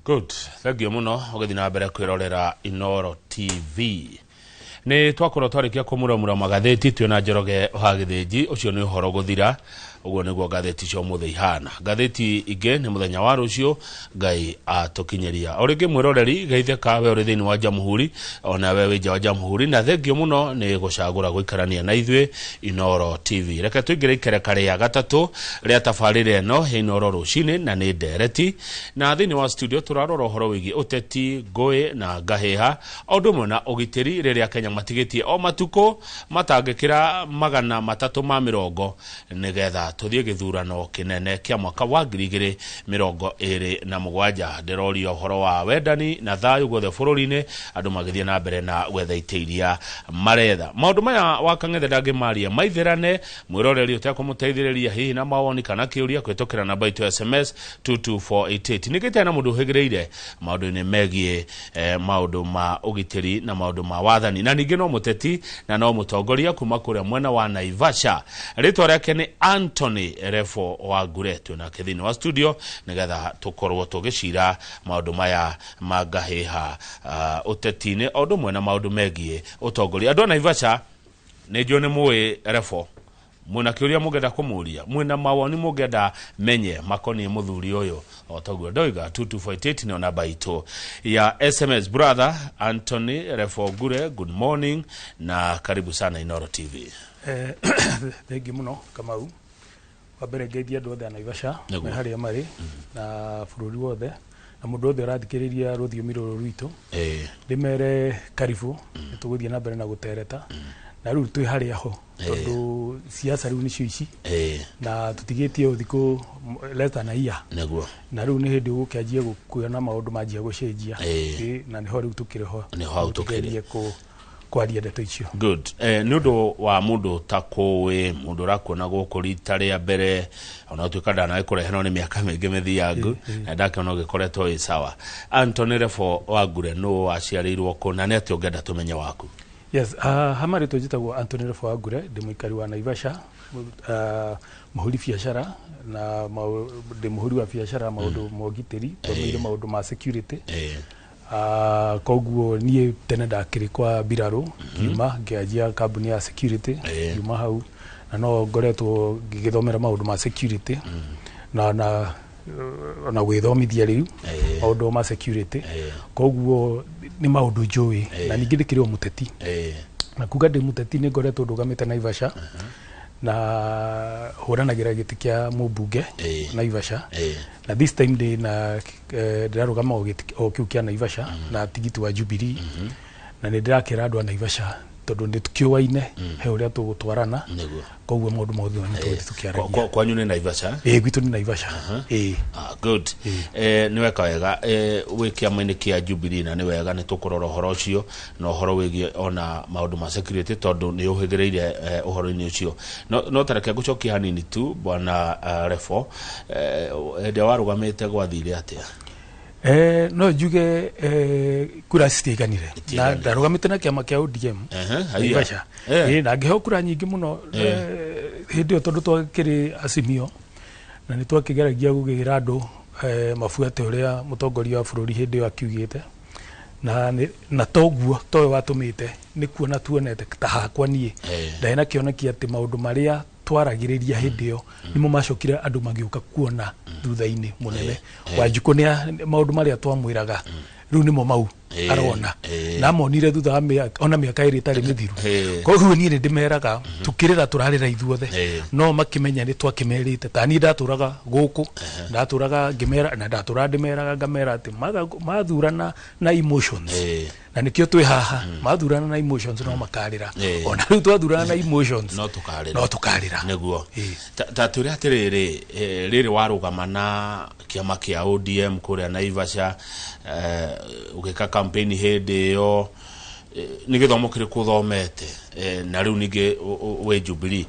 Good, thank you muno ũgĩthiĩ na mbere kwĩrorera Inoro TV. Nĩ twakorwo twarĩkia kũmuramura magathĩti twĩna Njoroge wa Gĩthĩnji. Ũcio nĩ ũhoro gũthira, ũguo nĩguo ngathĩti cia ũmũthĩ ihana. Ngathĩti ingĩ nĩ mũthenya wa rũciũ, Ngai atũkinyĩria. O rĩngĩ mwĩroreri, geithĩka we ũrĩ thĩinĩ wa Jamhuri, ona we wĩ nja wa Jamhuri, na thengiũ mũno nĩ gũcagũra gũikarania na ithuĩ Inoro TV. Reke tũingĩre ikereka rĩa gatatũ rĩa tabarĩra ĩno ya Inoro rũcinĩ, na nĩ ndereti. Na thĩinĩ wa studio tũrarora ũhoro wĩgiĩ ũteti, ngũĩ na ngahĩha, o ũndũ ũmwe na ũgitĩri, rĩrĩa Kenya matigĩtie o matukũ matangĩkĩra 320 nĩgetha tũthiĩ gĩthurano kĩnene kĩa mwaka wa 2027. Ndĩroria ũhoro wa wendani na thayũ guothe bũrũri-inĩ, andũ magĩthiĩ na mbere na gwetha itĩ iria maretha. Maũndũ maya wa Kang'ethe ndangĩmaria maithĩrane, mwĩroreri ũtekũmũteithĩrĩria hihi na mawoni kana kĩũria kũhĩtũkĩra namba itũ ya SMS 22488. Ningĩ itarĩ na mũndũ ũhĩgĩrĩire maũndũ-inĩ megiĩ maũndũ ma ũgitĩri na maũndũ ma wathani, na ningĩ no mũteti na no mũtongoria kuma kũrĩa mwena wa Naivasha. Rĩtwa rĩake nĩ Anthony Refo wa Ngure. Twĩnake thĩinĩ wa studio nĩgetha tũkorwo tũgĩcira maũndũ maya ma ngahĩha ũteti-inĩ, o ũndũ ũmwe na maũndũ megiĩ ũtongoria. Andũ a Naivasha, nĩ njũĩ nĩ mũĩ Refo, mwĩna kĩũria mũngĩenda kũmũria, mwĩna mawoni mũngĩenda menye makoniĩ mũthuri ũyũ, o toguo ndoiga 2248 nĩyo namba itũ ya SMS. Brother Anthony Refo Ngure, good morning na karibu sana Inoro TV. Thengiũ mũno, Kamau. Wa mbere ngeithie andũ othe a Naivasha me harĩa marĩ na bũrũri wothe na mũndũ wothe ũrathikĩrĩria rũthiomi rũrũ rwitũ, ndĩmere karibu. Nĩ tũgũthiĩ na mbere na gũtereta na rĩu twĩ harĩa ho, tondũ siasa rĩu nĩcio ici na tũtigĩtie thikũ less than a year. Na rĩu nĩ hĩndĩ ũgũkĩanjia kuona maũndũ manjia gũcenjia. Na nĩho rĩu tũkĩrĩ ho. Nĩho hau tũkĩrĩ. Tũgerie kwaria ndeto icio. Good. Nĩ ũndũ wa mũndũ ta kũĩ mũndũ ũrakuona gũkũ rita rĩa mbere, ona gũtuĩka ndanagĩkũrehe no nĩ mĩaka mĩingĩ mĩthiangu, na ndakĩona ũgĩkoretwo wĩ sawa. Anthony Refo wa Ngure, nũ waciarĩirwo kũ na nĩ atĩa ũngĩenda tũmenye waku? Yes, ha marĩtwa njĩtagwo Anthony Refo wa Ngure, ndĩ mũikari wa Naivasha, mũhũri biacara na ndĩ mũhũri wa biacara maũndũ ma ũgitĩri, thomeire maũndũ ma security. Koguo niĩ tene ndakĩrĩ kwa mbirarũ, ngiuma ngĩanjia kambuni ya security. Ngiuma hau na no ngoretwo ngĩgĩthomera maũndũ ma security na gwĩthomithia rĩu maũndũ ma security. Koguo nĩ maũndũ njũĩ, na ningĩ ndĩkĩrĩ o mũteti. Na kuga ndĩ mũteti, nĩ ngoretwo ndũgamĩte Naivasha na hũranagĩra gĩtĩ kĩa mũmbunge Naivasha. Na this time ndĩ na ndĩrarũgama o gĩtĩ o kĩu kĩa Naivasha na tigiti wa Jubilee, na nĩ ndĩrakĩra andũ a Naivasha tondũ nĩ tũkĩũaine he ũrĩa tũgũtwarana. Koguo maũndũ mothe nĩ tũgũthiĩ tũkĩaragia. Kwanyu nĩ Naivasha? Ĩĩ, gwitũ nĩ Naivasha, ĩĩ. Ah, good. Nĩ weka wega wĩ kĩama-inĩ kĩa Jubilee, na nĩ wega nĩ tũkũrora ũhoro ũcio na ũhoro wĩgiĩ ona maũndũ ma security, tondũ nĩ ũhĩgĩrĩire ũhoro-inĩ ũcio. No tareke ngũcokia hanini tu, bwana Refo, hĩndĩ ĩrĩa warũgamĩte gwathire atĩa? No njuge kura citiaiganire na Itiaiganire. Ndarũgamĩte na kĩama kĩa ODM. Ehe, haiya. Naivasha. Na ngĩheo kura nyingĩ mũno hĩndĩ ĩyo, tondũ twakĩrĩ Azimio na nĩ twakĩgeragia gũgĩra andũ mabuate ũrĩa mũtongoria wa bũrũri hĩndĩ ĩyo akiugĩte, na toguo toyo watũmĩte nĩ kuona tuonete ta hakwa niĩ ndarĩ na kĩoneki atĩ maũndũ marĩa twaragĩrĩria hĩndĩ ĩyo nĩmo macokire andũ magĩũka kuona thutha-inĩ mũnene. Wanjikũ nĩ maũndũ marĩa twamwĩraga rĩu nĩmo mau arona na amonire thutha wa mĩaka, ona mĩaka 2 ĩtarĩ mĩthiru. Koguo niĩ nĩ ndĩmeraga tukĩrĩra tũrarĩra ithuothe, no makĩmenya nĩ twakĩmerĩte. Ta niĩ ndatũraga gũkũ, ndatũraga ngĩmera na ndatũraga ndĩmeraga ngamera atĩ mathurana na emotions, na nĩkĩo twĩ haha, mathurana na emotions no makarĩra. Ona rĩu twathurana na emotions no tũkarĩra. No tũkarĩra. Nĩguo. Ta twĩre atĩrĩrĩ, rĩrĩ warũgama na kĩama kĩa ODM kũrĩa Naivasha, ũgĩka campaign hĩndĩ ĩyo, nĩ gĩthomo kĩrĩkũ ũthomete, na rĩu ningĩ wĩ Jubilee,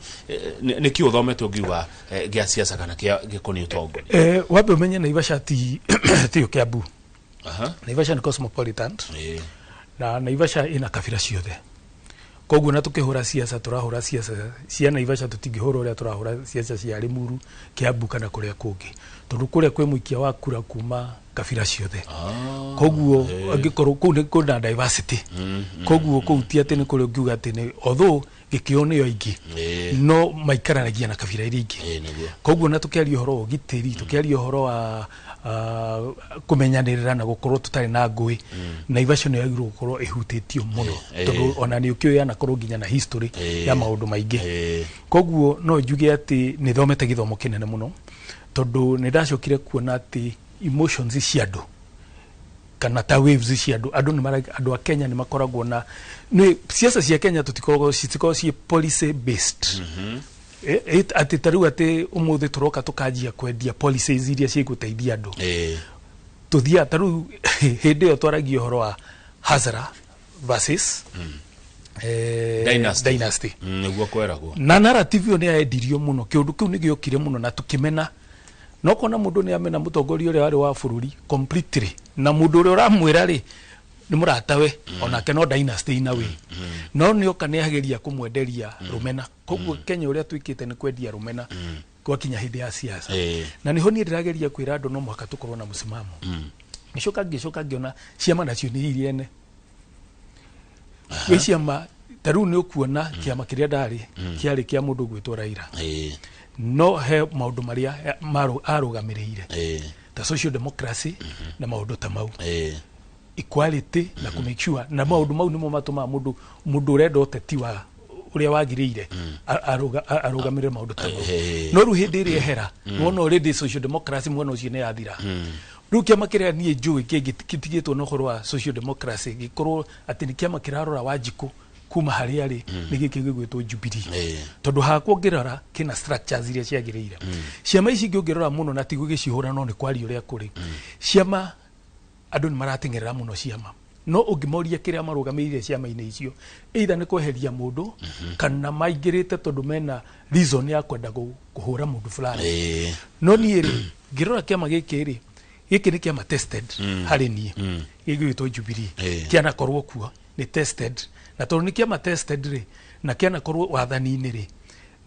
nĩ kĩ ũthomete ũngiuga gĩa siasa kana kĩa gĩkoniĩ ũtongoria? Wambe ũmenye Naivasha ti tiyo Kiambu. Naivasha nĩ cosmopolitan na Naivasha ĩna kabira ciothe. Koguo na tukihura siasa, turahura siasa cia Naivasha, tutingihura uria turahura siasa cia Limuru, Kiambu kana kuria kungi, tondu kuria kwi muikia wa kura kuma kabira ciothe. Koguo angikorwo kuu ni kwina diversity, koguo kuu ti ati ni kuri ungiuga ati ni, although gikio nio aingi, no maikaranagia na kabira iria ingĩ. Niguo. Koguo na tukiaria ũhoro wa ũgitĩri, tukiaria ũhoro wa kũmenyanĩrĩra na gũkorwo tũtarĩ na ngũĩ, Naivasha nĩ yagĩrĩirwo gũkorwo ĩhutĩtio mũno, tondũ ona nĩ ũkĩũĩ yanakorwo nginya na history ya maũndũ maingĩ. Koguo no njuge atĩ nĩ thomete gĩthomo kĩnene mũno, tondũ nĩ ndacokire kuona atĩ emotions cia andũ kana ta waves cia andũ, andũ nĩ andũ a Kenya nĩ makoragwo na nĩ siasa cia Kenya tũtikoragwo, citikoragwo ciĩ policy based. Atĩ ta rĩu atĩ ũmũthĩ tũroka tũkanjia kwendia policies iria cigũteithia andũ. Tũthiaga ta rĩu hĩndĩ ĩyo twaragia ũhoro wa Hazara versus Dynasty. Dynasty. Niguo kweragwo. Na narrative ĩyo nĩ yaendirio mũno, kĩũndũ kĩu nĩ gĩokire mũno na tũkĩmena, no kona mũndũ nĩ amena mũtongoria ũrĩa warĩ wa bũrũri completely, na mũndũ ũrĩa ũramwĩra rĩ nĩ mũratawe, onake no dynasty in a way, no nĩ oka nĩ ageria kũmwenderia rũmena. Koguo Kenya ũrĩa twĩkĩte nĩ kwendia rũmena gwakinya hĩndĩ ya siasa. Na nĩho niĩ ndĩrageria kwĩra andũ no mũhaka tũkorwo na mũsimamo. Ngĩcoka ngĩona ciama nacio nĩ iria ene gwĩ ciama. Ta rĩu nĩ ũkuona kĩama kĩrĩa ndarĩ kĩarĩ kĩa mũndũ ũgwĩtwo Raila, no he maũndũ marĩa arũgamĩrĩire, ta social democracy na maũndũ ta mau, equality na kũ make sure, na maũndũ mau nĩmo matũmaga mũndũ ũrenda ũteti wa ũrĩa wagĩrĩire arũgamĩrĩre maũndũ ta mau. No rĩu hĩndĩ ĩrĩa ehera, wona already social democracy mwena ũcio nĩ yathira. Rĩu kĩama kĩrĩa niĩ njũĩ kĩngĩ kĩtigĩtwo na ũhoro wa social democracy, gĩkorwo atĩ nĩ kĩama kĩrarora Wanjikũ kuma harĩa arĩ, nĩ gĩkĩ gĩgwĩtwo Jubilee, tondũ hakwa ũngĩrora kĩna structures iria ciagĩrĩire. Ciama ici ingĩ ũngĩrora mũno, na tigũgĩcihũra, no nĩ kwaria ũrĩa kũrĩ, ciama andũ nĩ marateng'erera mũno ciama, no ũngĩmoria kĩrĩa marũgamĩrĩire ciama-inĩ icio, either nĩ kweheria mũndũ kana maingĩrĩte tondũ mena reason ya kwenda kũhũra mũndũ fulani. No niĩ rĩ, ngĩrora kĩama gĩkĩ rĩ, gĩkĩ nĩ kĩama tested harĩ niĩ, gĩgwĩtwo Jubilee. Kĩanakorwo kuo, nĩ tested, na tondũ nĩ kĩama tested rĩ, na kĩanakorwo wathani-inĩ rĩ,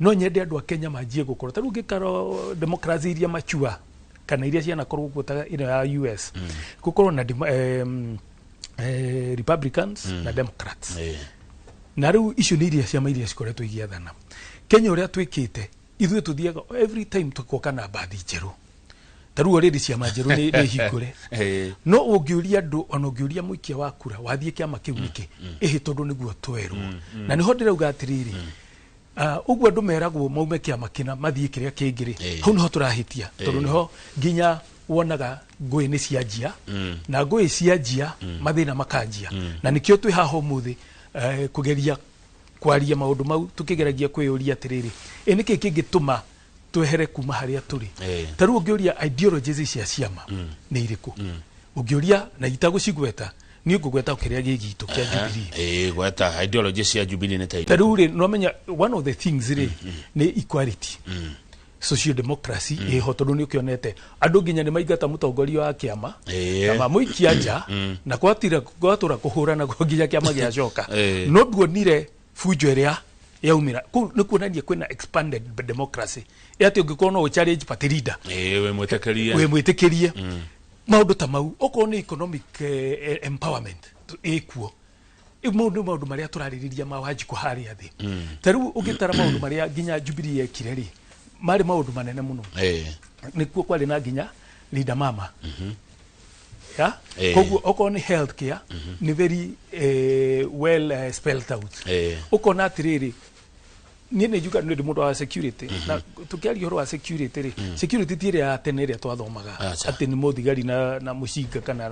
no nyende andũ a Kenya manjie gũkorwo ta rĩu ngĩkaro democracy iria mature kana iria cianakorwo kuo ta ĩno ya US, gũkorwo na Republicans na Democrats. Na rĩu icio nĩ iria ciama iria cikoretwo igĩathana Kenya. Ũrĩa twĩkĩte ithuĩ, tũthiaga every time tũkoka na mbathi njerũ. Ta rĩu already ciama njerũ nĩ hingũre, no ũngĩũria andũ, ona ũngĩũria mũikia wa kura, wathiĩ kĩama kĩu nĩkĩ? Ĩhĩ, tondũ nĩguo twerwo. Na nĩho ndĩrauga atĩrĩrĩ, ũguo andũ meragwo maume kĩama kĩna mathiĩ kĩrĩa kĩngĩ rĩ, hau nĩho tũrahĩtia, tondũ nĩho nginya wonaga ngũĩ nĩ cianjia, na ngũĩ cianjia mathĩna makanjia. Na nĩkĩo twĩ haha ũmũthĩ, kũgeria kwaria maũndũ mau, tukĩgeragia kwĩyũria atĩrĩrĩ, ĩ nĩkĩ kĩngĩtũma twehere kuma harĩa tũrĩ? Ta rĩu ũngĩũria ideologies cia ciama nĩ irĩkũ, ũngĩũria na itagũcigweta, niĩ ngũgweta kĩrĩa gĩ gitũ kĩa Jubilee. Gweta ideology cia Jubilee nĩ ta Ta rĩu rĩ, nomenya one of the things rĩ nĩ equality, social democracy ĩho, tondũ nĩ ũkĩonete andũ nginya nĩ maingata mũtongoria wa kĩama na mamũikia nja, na gwatira gwatũra kũhũrana nginya kĩama gĩacoka. No nduonire bunjo ĩrĩa yaumĩra kũu, nĩ kuonania kwĩna expanded democracy, ĩ atĩ ũngĩkorwo no ũ challenge party leader, Wĩ mwĩtĩkĩrie. Wĩ mwĩtĩkĩrie maũndũ ta mau. Okorwo nĩ economic empowerment ĩkuo. Mau nĩ maũndũ marĩa tũrarĩrĩria ma Wanjikũ harĩa thĩ. Ta rĩu ũngĩtara maũndũ marĩa nginya Jubilee yekire rĩ, marĩ maũndũ manene mũno. Nĩkuo kwarĩ na nginya Linda Mama ya. Koguo okorwo nĩ health care nĩ very well spelled out. Ũkona atĩrĩrĩ, niĩ nĩ njuga nĩ ndĩ mũndũ wa security, na tũkĩaria ũhoro wa security rĩ, security ti ĩrĩa ya tene ĩrĩa twathomaga Acha. atĩ nĩ mũthigari na mũcinga kana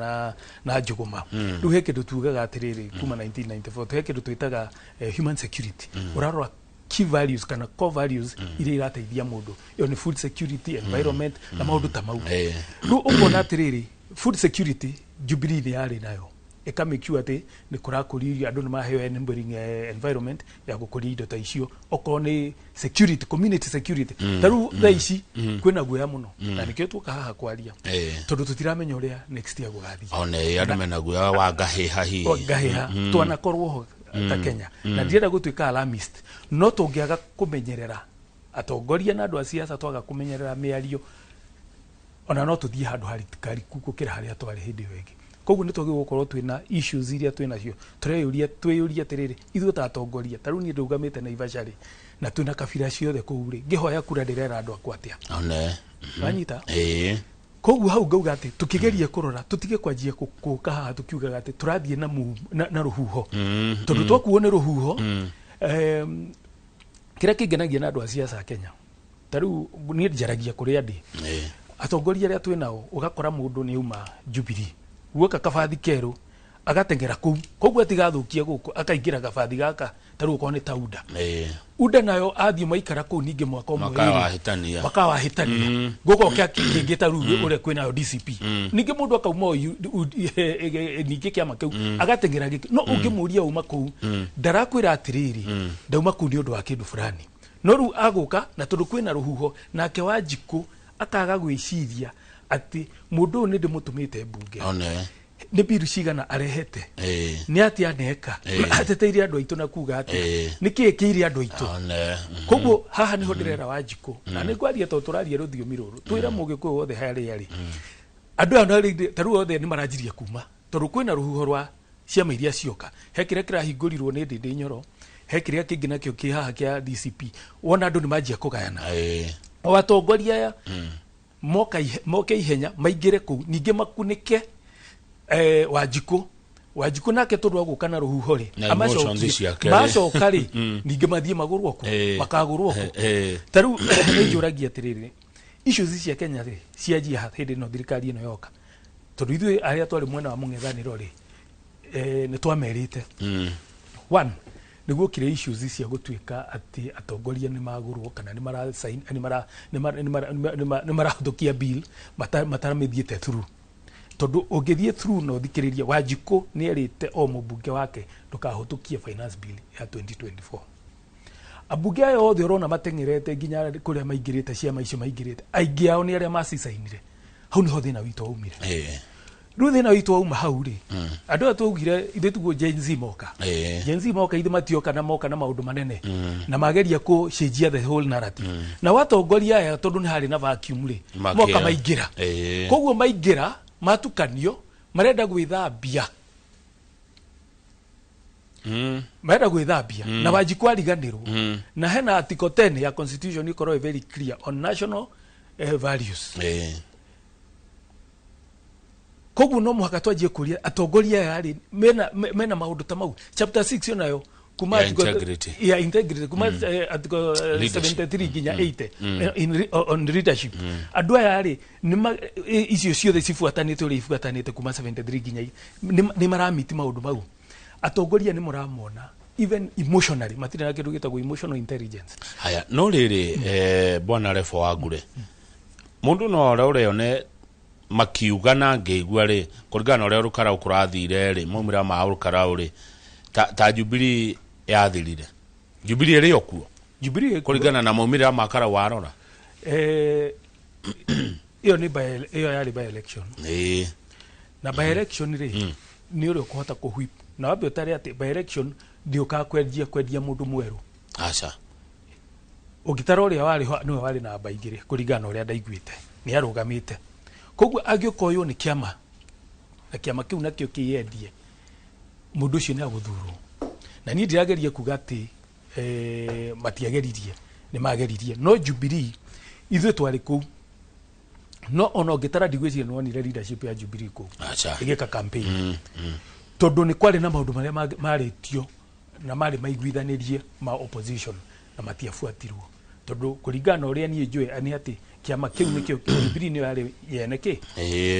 na njũgũma. Rĩu he kĩndũ tugaga atĩrĩrĩ, kuma 1994 he kĩndũ twĩtaga human security. Ũrarora key values kana core values iria irateithia mũndũ, ĩyo nĩ food security, environment na maũndũ ta mau. Rĩu ũkona atĩrĩrĩ, food security Jubilee nĩ yarĩ nayo, ĩka make sure atĩ nĩ kũrakũrio irio, andũ nĩ maheo enabling environment ya gũkũria indo ta icio. Okorwo nĩ security, community security, ta rĩu thaa ici kwĩna guoya mũno, na nĩkĩo tuoka haha kwaria, tondũ tũtiramenya ũrĩa next year gũgathiĩ. One andũ mena guoya wa ngahĩha hihi. Ngahĩha twanakorwo ho. ta Kenya, na ndirenda gũtuĩka alarmist, no tũngĩaga kũmenyerera atongoria na andũ a siasa, twaga kũmenyerera mĩario, ona no tũthiĩ handũ harikariku gũkĩra harĩa twarĩ hĩndĩ ĩyo ĩngĩ. Koguo nĩ twagĩrĩirwo gũkorwo twĩna issues iria twĩ nacio, tũreyũria, twĩyũrie atĩrĩrĩ, ithuĩ ta atongoria, ta rĩu niĩ ndũgamĩte Naivasha rĩ, na twĩna kabira ciothe kũu rĩ, ngĩhoya kura ndĩrera andũ akwa atĩa? One. Wanyita? Ĩĩ. Koguo hau ngauga atĩ tũkĩgerie kũrora, tũtige kwanjia gũka haha tũkiugaga atĩ tũrathiĩ na rũhuho, tondũ twakuo nĩ rũhuho. Kĩrĩa kĩngenagia na andũ a siasa a Kenya, ta rĩu niĩ njaragia kũrĩa ndĩ, atongoria arĩa twĩ nao, ũgakora mũndũ nĩ auma Jubilee, guoka kabathi kerũ agateng'era kũu, koguo atigathũkia gũkũ, akaingĩra gabathi gaka, ta rĩu okorwo nĩ ta UDA, UDA nayo athiĩ maikara kũu ningĩ mwaka ũmwe Makaya ĩrĩ, wahĩtania. Makawahĩtania, gũgoka kĩngĩ, ta rĩu ũrĩa kwĩnayo DCP, ningĩ mũndũ akauma o ningĩ kĩama kĩu agateng'era gĩkĩ, no ũngĩmũria uma kũu, ndarakwĩra atĩrĩrĩ, ndauma kũu nĩ ũndũ wa kĩndũ fulani, no rĩu agũka na tondũ kwĩna rũhuho, nake Wanjikũ akaga gwĩciria atĩ mũndũ ũyũ nĩ ndĩmũtũmĩte mbunge, One. Nĩ biru cigana arehete, nĩ atĩa aneka, ateteire andũ aitũ na kuga atĩa, nĩ kĩĩ kĩire andũ aitũ. One. Koguo haha niho ndĩrera Wanjikũ, na nĩ ngwaria tondũ tũraria rũthiomi rũrũ, twĩra mũgĩkũyũ wothe harĩa arĩ, andũ aya na rĩngĩ, ta rĩu othe nĩ maranjirie kuma tondũ kwĩna rũhuho rwa ciama iria cioka, he kĩrĩa kĩrahingũrirwo nĩ Ndĩndĩ Nyoro, he kĩrĩa kĩngĩ nakĩo kĩ haha kĩa DCP, wona andũ nĩ manjia kũgayana. O atongoria aya moka moke ihenya maingĩre kũu, ningĩ makunĩke Wanjikũ. Wanjikũ nake tondũ agũka na rũhuho rĩ, Na emotions amacokie. Ciake rĩ. Macoka rĩ, ningĩ mathiĩ magũrwo kũ, makagũrwo kũ. Ta rĩu nĩ njũragia atĩrĩrĩ, issues cia Kenya rĩ, cianjia ha hĩndĩ ĩno thirikari ĩno yoka? Tondũ ithuĩ arĩa twarĩ mwena wa mũng'ethanĩro rĩ, nĩ twamerĩte, one, nĩguo kire issues cia gũtuĩka atĩ atongoria nĩ magũrwo kana nĩ mara sign, nĩ mara nĩ mara nĩ mara nĩ marahũthũkia bill mataramĩthiĩte through, tondũ ũngĩthiĩ through na ũthikĩrĩrie, Wanjikũ nĩ erĩte o mũmbunge wake, ndũkahũtũkie finance bill ya 2024. Ambunge aya othe ũrona mateng'erete nginya kũrĩa maingĩrĩte, ciama icio maingĩrĩte, aingĩ ao nĩ arĩa macicainire. Hau niho thĩna witũ waumire. Rĩu thĩna witũ wauma hau rĩ, andũ aya twaugire ithuĩ tiguo Gen Z moka. Gen Z moka, ithuĩ matioka na moka na maũndũ manene na mageria kũcenjia the whole narrative, na watongoria aya, tondũ nĩ harĩ na vacuum rĩ, Makĩra. Moka maingĩra. Koguo maingĩra matukanio, marenda gwĩthambia, marenda gwĩthambia na Wanjikũ ariganĩrwo, na hena article 10 ya constitution ikorwo ĩ very clear on national values. Koguo no mũhaka twanjie kũria atongoria aya rĩ, mena maũndũ ta mau, chapter 6 onayo kuma Ya integrity. Ya integrity, kuma article Leadership. 73 nginya 80, on leadership. Andũ aya rĩ, icio ciothe cibuatanĩte ũrĩa ibuatanĩte kuma 73 nginya nĩ maramiti maũndũ mau. Atongoria nĩ mũramona even emotionally matirĩ na kĩndũ gĩtagwo emotional intelligence. Haya, no rĩrĩ, bwana Refo wa Ngure, mũndũ no ũrĩa ũrĩone makiuga na ngĩigua rĩ, kũringana na ũrĩa rũkarau kũrathire rĩ, maumĩra ma rũkarau rĩ, ta Jubilee yathirire, Jubilee ĩrĩ o kuo? Jubilee ĩkuo. Kũringana na maumĩrĩra ma karau warora. Ĩyo nĩ ĩyo yarĩ by election, na by election rĩ, nĩ ũrĩa ũkũhota kũhwip na wambe ũtare atĩ by election ndĩũkaga kwendia mũndũ mwerũ. Aca. Ũngĩtara ũrĩa warĩ ho nĩwe warĩ namba 2, kũringana na ũrĩa ndaiguĩte nĩ arũgamĩte, koguo angĩũka nĩ kĩama na kĩama kĩu nakĩo kĩyendie, mũndũ ũcio nĩ agũthurwo. Na niĩ ndĩrageria kuga atĩ matiageririe, nĩ mageririe, no Jubilee ithuĩ twarĩ kũu, no ona ũngĩtara ndigwĩciria nĩ wonire leadership ya Jubilee kũu Aca. ĩgĩka campaign, tondũ nĩ kwarĩ na maũndũ marĩa marĩtio na marĩ maiguithanĩrie ma opposition na matiabuatirwo, tondũ kũringana na ũrĩa niĩ njũĩ nĩ atĩ kĩama kĩu nĩkĩo Jubilee nĩyo yarĩ yene kĩ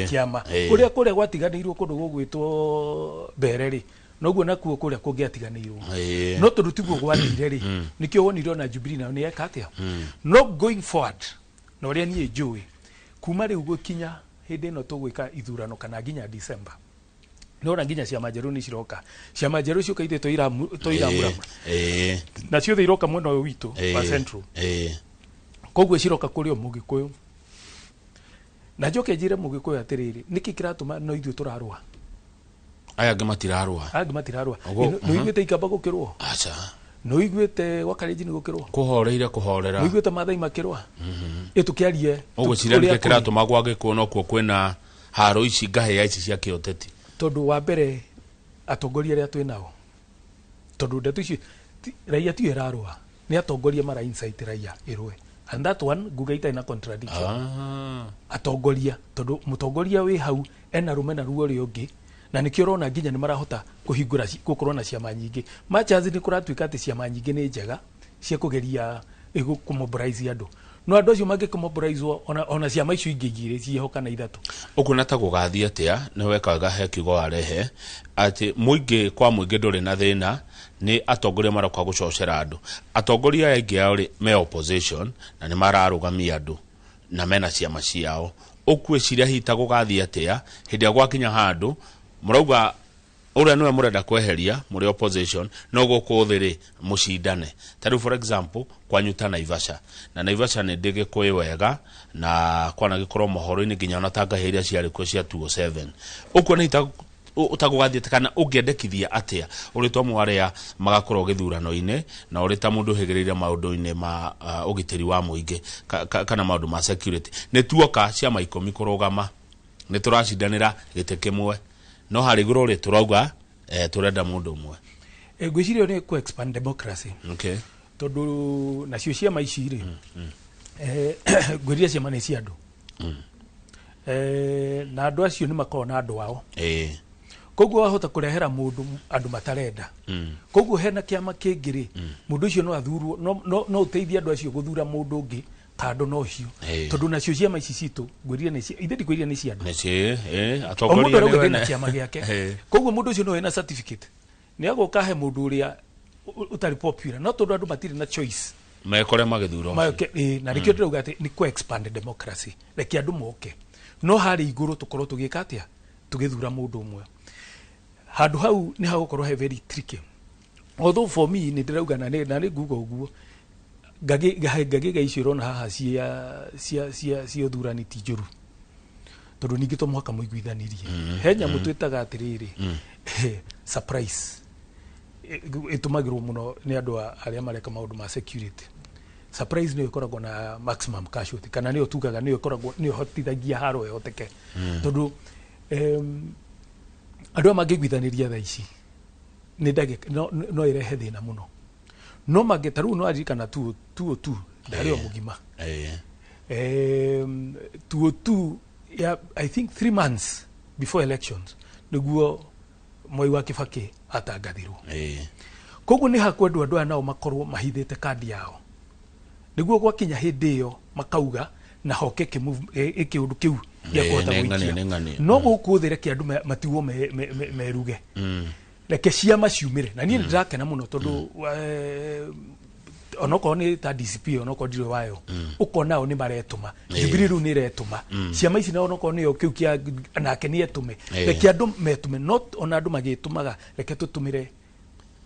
kĩama. Kũrĩa gwatiganĩirwo kũndũ gũgwĩtwo mbere rĩ, noguo nakuo kũrĩa kũngĩatiganĩirwo, no tondũ tiguo gwathire rĩ, nĩkĩo wonire ona Jubilee nayo nĩ yeka atĩa. No going forward na ũrĩa niĩ njũĩ, kuma rĩu gũkinya hĩndĩ ĩno tũgwĩka ithurano kana nginya December, nĩwona nginya ciama njerũ nĩ ciroka. Ciama njerũ ciũka ithuĩ tũiramũramũra, na ciothe iroka mwena ũyũ witũ wa Central. Koguo ciroka kũrĩ o mũgĩkũyũ, na njoke njĩre mũgĩkũyũ atĩrĩrĩ, nĩkĩ kĩratũma no ithuĩ tũrarũa? Aya angĩ matirarũa. Angĩ matirarũa. Ũguo, Nĩ ũiguĩte Ikamba gũkĩrũa? Aca. Nĩ ũiguĩte Wakarenjini gũkĩrũa? Kũhoreire kũhorera. Nĩ ũiguĩte Maathai makĩrũa? Ĩ tũkĩarie Ũgwĩciria ũrĩa nĩkĩ kũrĩ. kĩratũma gwa Gĩkũyũ nokuo kwĩna haro ici ngahĩya ici cia kĩũteti? Tondũ wa mbere atongoria arĩa twĩ nao, tondũ ndeto icio raia tiyo ĩrarũa, nĩ atongoria mara incite raia ĩrũe, and that one nguga itarĩ na contradiction. Atongoria, tondũ mũtongoria wĩ hau ena rũmena ruo ũrĩa ũngĩ, na nĩkĩo ũrona nginya nĩ marahota kũhingũra gũkorwo na ciama nyingĩ. Machas nĩ kũratuĩka atĩ ciama nyingĩ nĩ njega cia kũgeria kũmobilize andũ, no andũ acio mangĩkũmobilizwo ona ciama icio ingĩ igĩrĩ ciĩho kana ithatũ. Ũkuona ta gũgathiĩ atĩa? Nĩ weka wega he kiugo warehe atĩ mũingĩ kwa mũingĩ ndũrĩ na thĩna, nĩ atongoria maroka gũcocera andũ. Atongoria aya aingĩ ao rĩ me opposition na nĩ mararũgamia andũ na mena ciama ciao. Ũkwĩciria hihi ta gũgathiĩ atĩa hĩndĩ ĩrĩa gwakinya handũ mũrauga ũrĩa nĩwe mũrenda kweheria mũrĩ opposition, no gũkũ thĩ rĩ mũcindane? Ta rĩu for example kwanyu ta Naivasha, na Naivasha nĩ ndĩ Gĩkũyũ wega na kwanagĩkorwo mohoro-inĩ nginya ona ta ngahĩ iria ciarĩ kuo cia 207. Ũkuona hihi ta gũgathiĩ atĩa, kana ũngĩendekithia atĩa ũrĩ ta ũmwe wa arĩa magakorwo gĩthurano-inĩ na ũrĩ ta mũndũ ũhĩgĩrĩire maũndũ-inĩ ma ũgitĩri wa mũingĩ kana maũndũ ma security? Nĩ tuoka ciama 10 kũrũgama, nĩ tũracindanĩra gĩtĩ kĩmwe, no harĩ igũrũ rĩ tũrauga tũrenda mũndũ ũmwe. Ngwĩciria nĩ kũ expand democracy. Tondũ nacio ciama ici rĩ, ngwĩciria ciama nĩ cia andũ. Na andũ acio nĩ makoragwo na andũ ao. Koguo wahota kũrehera mũndũ andũ matarenda. Koguo hena kĩama kĩngĩ rĩ, mũndũ ũcio no athurwo, no ũteithie andũ acio gũthura mũndũ ũngĩ kando na ũcio. Tondũ nacio ciama ici citũ ngwĩrire nĩ cia, ithe ndikwĩrire nĩ cia andũ. Nĩ cia, O atongoria mũndũ arauga nĩ ndĩna wene. kĩama gĩake. Koguo mũndũ ũcio no ena certificate. Nĩ agũka he mũndũ ũrĩa ũtarĩ popular, no tondũ andũ matirĩ na choice. Mekore magĩthura ũcio. Mayoke, na nĩkĩo ndĩrauga atĩ nĩ kũ expand democracy. Reke andũ moke. No harĩ igũrũ tũkorwo tũgĩka atĩa? Tũgĩthura mũndũ ũmwe. Handũ hau nĩ hagũkorwo he very tricky. Although for me nĩ ndĩrauga na nĩ nguga ũguo, ngagĩga icio ũrona haha cia ũthurani ti njũru. Tondũ ningĩ to mũhaka mũiguithanirie. He nyamũ twĩtaga atĩrĩrĩ, surprise. Ĩtũmagĩrwo mũno nĩ andũ arĩa mareka maũndũ ma security. Surprise nĩyo ĩkoragwo na maximum casualty, kana nĩyo tugaga nĩyo ĩkoragwo, nĩyo ĩhotithagia haro ĩhoteke. Tondũ, andũ aya mangĩiguithanĩria thaa ici, nĩ ndagĩka, no ĩrehe thĩna mũno. No mangĩ, ta rĩu no aririkana tu o tu, ndarĩ o mũgima. Tu o tu, ya, I think 3 months before elections, nĩguo Mwai wa Kibaki atangathirwo. Koguo nĩ hakwendwo andũ aya nao makorwo mahithĩte kandi yao. Nĩguo gwakinya hĩndĩ ĩyo makauga na hoke kĩũndũ kĩu gĩa kũhota gũikia. Nĩ ng'ania. No gũkũ thĩ reke andũ matigwo meruge. Reke ciama ciumĩre. Na niĩ nĩndĩrakena mũno tondũ, onokorwo nĩ ta DCP, onokorwo ndirĩ wayo, ũkona o nĩ maretũma. Jubilee rĩu nĩ ĩretũma. Ciama ici na onokorwo nĩyo kĩu kĩa nake nĩ etũme. Reke andũ metũme, not ona andũ magĩtũmaga, reke tũtũmĩre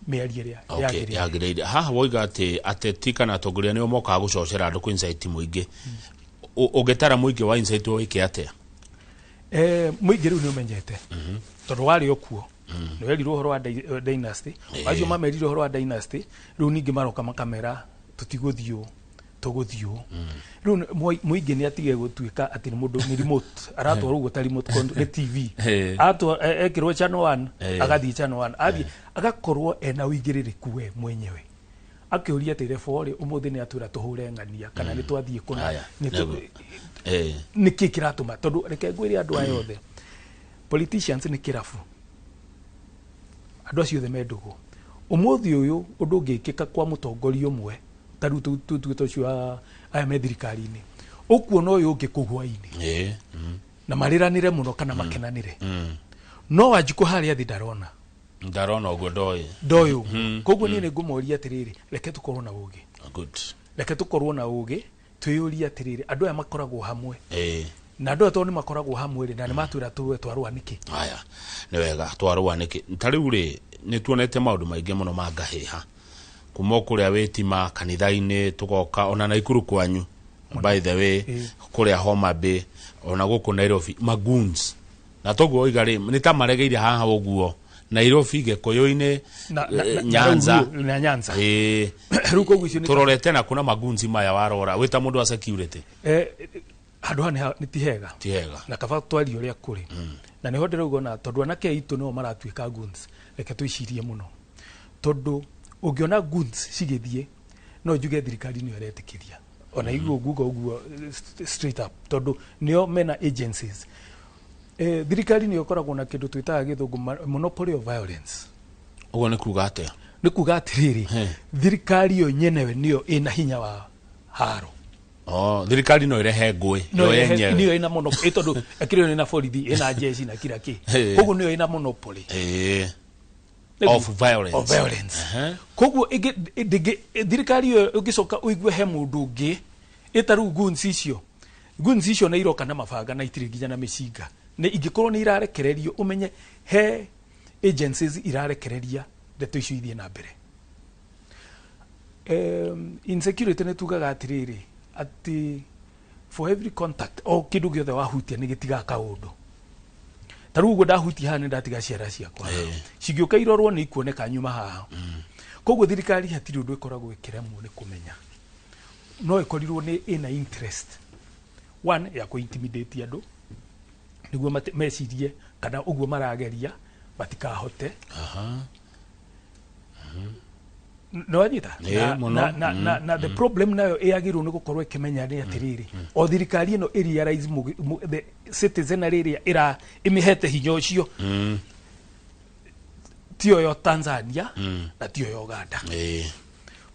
mĩario ĩrĩa yagĩrĩire. Yagĩrĩire. Haha woiga atĩ ateti kana atongoria nĩo mokaga gũcocera andũ kũ insight mũingĩ. Ũngĩtara mũingĩ wa insight wĩke atĩa? Mũingĩ rĩu nĩ ũmenyete. Tondũ warĩ o kuo. Nĩ werirwo ũhoro wa dynasty. Acio mamerire ũhoro wa dynasty, rĩu ningĩ maroka makamera tũtigũthiĩ ũũ, tũgũthiĩ ũũ. Rĩu mũingĩ nĩ atige gũtuĩka atĩ nĩ mũndũ nĩ remote, aratwarwo ũguo ta remote control, nĩ TV. Atwa, ekĩrwo channel 1, agathiĩ channel 1. Athiĩ, agakorwo ena ũigĩrĩrĩku we mwenyewe. Akĩũria atĩ rebo rĩ, ũmũthĩ nĩ atwĩra tũhũre ng'ania, kana nĩ twathiĩ kũna, Aya, nĩ tũ- nĩguo. Nĩkĩ kĩratũma? Tondũ reke ngwĩre andũ aya othe, politicians nĩ kĩrabu. Andũ acio othe me ndũgũ. Ũmũthĩ ũyũ ũndũ ũngĩkĩka kwa mũtongoria ũmwe, ta rĩu tuĩte ũcio wa aya me thirikari-inĩ, ũkuona ũyũ ũngĩ kũu hwaĩ-inĩ. Na marĩranĩre mũno kana makenanĩre. No Wanjikũ harĩa thĩ ndarona. Ndarona ũguo ndoĩ. Ndoĩ ũguo. Koguo niĩ nĩ ngũmoria atĩrĩrĩ, reke tũkorwo na ũgĩ. Good. Reke tũkorwo na ũgĩ, twĩyũrie atĩrĩrĩ, andũ aya makoragwo hamwe. Na andũ aya tondũ nĩ makoragwo hamwe rĩ, na nĩ matwĩra tũrũe twarũa nĩkĩ? Aya, nĩ wega twarũa nĩkĩ? Ta rĩu rĩ, nĩ tuonete maũndũ maingĩ mũno ma ngahĩha. Kuma o kũrĩa wĩtima kanitha-inĩ, tũgoka ona Naikuru kwanyu. By the way, kũrĩa Homa Bay, ona gũkũ Nairobi, magoons. Na toguo oiga rĩ, nĩ ta maregeire haha ũguo. Nairobi, Gĩkũyũ-inĩ, na Nyanza. rĩu na Nyanza. Ĩĩ. Rĩu koguo icio nĩ Tũrorete na kuna magunzi maya warora wĩta mũndũ wa security. Handũ haha nĩ ti hega. Ti hega. Na kaba twarie ũrĩa kũrĩ, na nĩho ndĩrauga ona tondũ anake aitũ nĩo maratuĩka goons, reke twĩcirie mũno, tondũ ũngĩona goons cigĩthiĩ, no njuge thirikari nĩyo ĩretĩkĩria ona iguo nguga ũguo, straight up, tondũ nĩo mena agencies. Thirikari nĩyo ĩkoragwo na kĩndũ twĩtaga gĩthũngũ monopoly of violence. Ũguo nĩ kuga atĩa? Nĩ kuga atĩrĩrĩ, thirikari yo nyenewe nĩyo ĩna hinya wa haro. Oh, thirikari no ĩrehe ngũĩ No yo ĩrehe- yenyewe. Nĩyo ĩna monopoly, tondũ akĩrĩ ĩna borithi, ĩna jeshi na kila kĩ. Koguo nĩyo ĩna monopoly Of violence. Of violence. Koguo thirikari ĩyo ũngĩcoka ũigue he mũndũ ũngĩ ĩta rĩu goons icio, goons icio nĩ iroka na mabanga na itirĩ nginya na mĩcinga, nĩ ingĩkorwo nĩ irarekererio, ũmenye he agencies irarekereria ndeto icio ithiĩ na mbere. Insecurity nĩ tugaga atĩrĩrĩ, atĩ for every contact, o kĩndũ gĩothe wahutia nĩ gĩtigaga kaũndũ. Ta rĩu ũguo ndahutia haha, nĩ ndatiga ciara ciakwa cingĩũka irorwo nĩ ikuoneka nyuma haha. Koguo thirikari hatirĩ ũndũ ĩkoragwo ĩkĩremwo nĩ kũmenya, no ĩkorirwo nĩ ĩna interest one ya kũ intimidate andũ nĩguo mecirie kana ũguo marageria matikahote. Nĩwanyita? Ĩĩ, mũno. Na the problem nayo ĩyagĩrĩirwo nĩ gũkorwo ĩkĩmenya nĩ atĩrĩrĩ, o thirikari ĩno ĩrealize the citizen rĩrĩa ĩra ĩmĩhete hinya ũcio tiyo yo Tanzania na tiyo yo Uganda.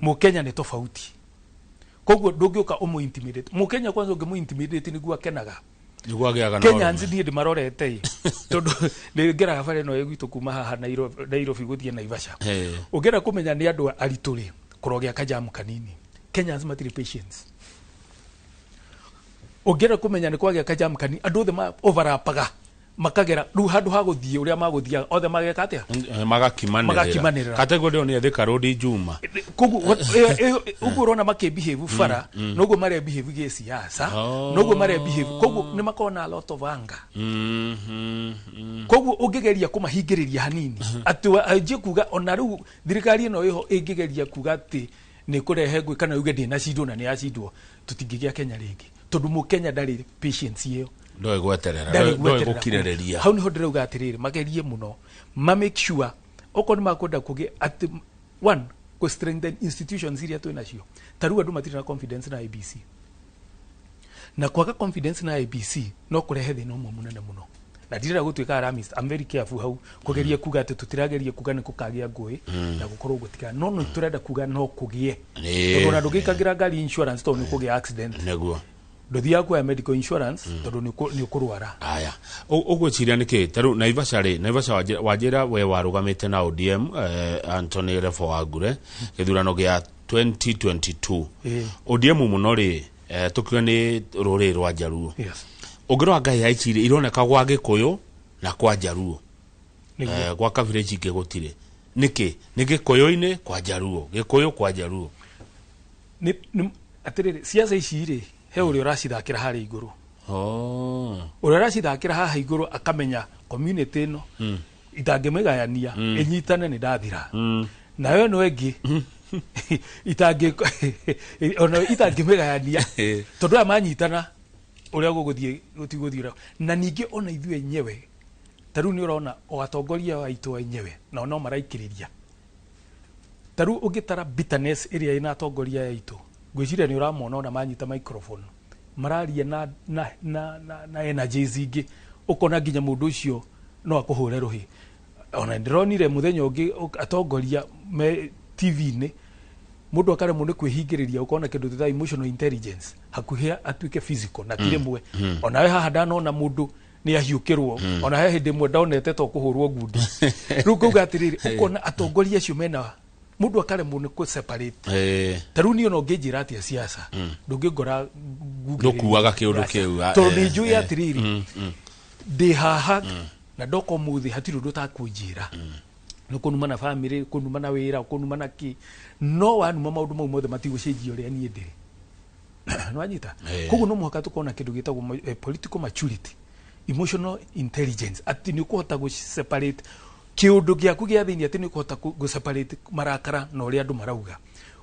Mũkenya nĩ tofauti, koguo ndũngĩũka ũmũ intimidate Mũkenya. Kwanza ũngĩmũ intimidate nĩguo akenaga. Nĩguo agĩaga na Kenyans ũrũme. Niĩ ndĩmarorete ĩ, tondũ nĩ ngeraga bara ĩno ĩ gwitũ kuma haha Nairobi gũthiĩ Naivasha. Ũngĩenda kũmenya nĩ andũ aritũ rĩ, kũrogĩa kajamu kanini. Kenyans matirĩ patience. Ũngĩenda kũmenya nĩ kwagĩa kajamu kanini, andũ othe overlapaga makagera rĩu handũ ha gũthiĩ ũrĩa magũthiaga othe mageka atĩa? Magakimanĩrĩra. Magakimanĩrĩra. Kategori ĩyo nĩ Thika Road Juma. Koguo ũguo ũrona makĩbehave bara, noguo marebehave gĩsiasa. Noguo marebehave, koguo nĩ makoragwo na a lot of anger. Koguo ũngĩgeria kũmahingĩrĩria hanini atĩ anjie kuga, ona rĩu thirikari ĩno ĩho ĩngĩgeria kuga atĩ nĩ kũrehe ngũĩ kana yuge ndĩnacindwo na nĩ yacindwo, tũtingĩgĩa Kenya rĩngĩ, tondũ mũkenya ndarĩ patience ĩyo. Ndoĩ gweterera. Ndarĩ Ndoĩ gweterera. gũkirĩrĩria. Hau niho ndĩrauga atĩrĩrĩ, magerie mũno ma make sure okorwo nĩ makwenda kũgĩa atĩ one kũ strengthen institutions iria twĩ nacio. Ta rĩu andũ matirĩ na confidence na IEBC, na kwaga confidence na IEBC no kũrehe thĩna ũmwe mũnene mũno, na ndirenda gũtuĩka alarmist. I'm very careful hau kũgeria kuga atĩ tũtirageria kuga nĩ kũkagĩa ngũĩ na gũkorwo gũtiga, no nĩ tũrenda kuga no kũgĩe, tondũ ona ndũngĩkagĩra ngari insurance tondũ nĩ kũgĩa accident, ndũthiaga kuoya medical insurance tondũ nĩ ũkũrwara. Aya, ũgwĩciria nĩkĩ ta rĩu Naivasha rĩ, Naivasha wanjĩra we warũgamĩte na ODM, Anthony Refo Wangure, gĩthurano gĩa 2022? ODM mũno rĩ, tũkiuga nĩ rũrĩrĩ rwa Njaruo. Ũngĩrora ngai ya ici rĩ, ironeka gwa Gĩkũyũ na kwa Njaruo. Gwa kabira ici ingĩ gũtirĩ. Nĩkĩ nĩ Gĩkũyũ-inĩ kwa Njaruo, Gĩkũyũ kwa Njaruo? Nĩ atĩrĩrĩ, ciaca ici rĩ, he ũrĩa ũracithakĩra harĩa igũrũ. Ũrĩa ũracithakĩra haha igũrũ akamenya community ĩno itangĩmĩgayania ĩnyitane nĩ ndathira, nayo ĩno ĩngĩ itangĩ ona itangĩmĩgayania, tondũ aya manyitana ũrĩa gũgũthiĩ gũtigũthiĩ ũrĩa. Na ningĩ ona ithuĩ enyewe, ta rĩu nĩ ũrona o atongoria aitũ enyewe nao no maraikĩrĩria. Ta rĩu ũngĩtara bitterness ĩrĩa ĩna atongoria aya aitũ, ngwĩciria nĩ ũramona ona manyita microphone mararia na energies ingĩ, ũkona nginya mũndũ ũcio no akũhũre rũhĩ. Ona ndĩronire mũthenya ũngĩ atongoria me TV-inĩ, mũndũ akaremwo nĩ kwĩhingĩrĩria, ũkona kĩndũ twĩtaga emotional intelligence, hakuhĩ atuĩke physical na ti rĩmwe. Onawe haha ndanona mũndũ nĩ ahiũkĩrwo, ona he hĩndĩ ĩmwe ndonete to kũhũrwo ngundi. Rĩu ngauga atĩrĩrĩ, ũkona atongoria acio mena mũndũ akaremwo nĩ kũ separate. Ta rĩu niĩ ona ũngĩnjĩra atĩa siasa, ndũngĩngora ngugĩrĩria. Ndũkuaga kĩũndũ kĩu, tondũ nĩ njũĩ atĩrĩrĩ, ndĩ haha na ndoka ũmũthĩ hatirĩ ũndũ ũtakũnjĩra, nĩ kũnuma na family, kũnuma na wĩra, kũnuma na kĩ, no wanuma maũndũ mau mothe matigũcenjia ũrĩa niĩ ndĩrĩ. Nĩwanyita? Koguo no mũhaka tũkorwo na kĩndũ gĩtagwo political maturity, emotional intelligence, atĩ nĩ ũkũhota gũ separate. Kiundu giaku gia thiini ati ni kuhota gu separate marakara na uria andu marauga.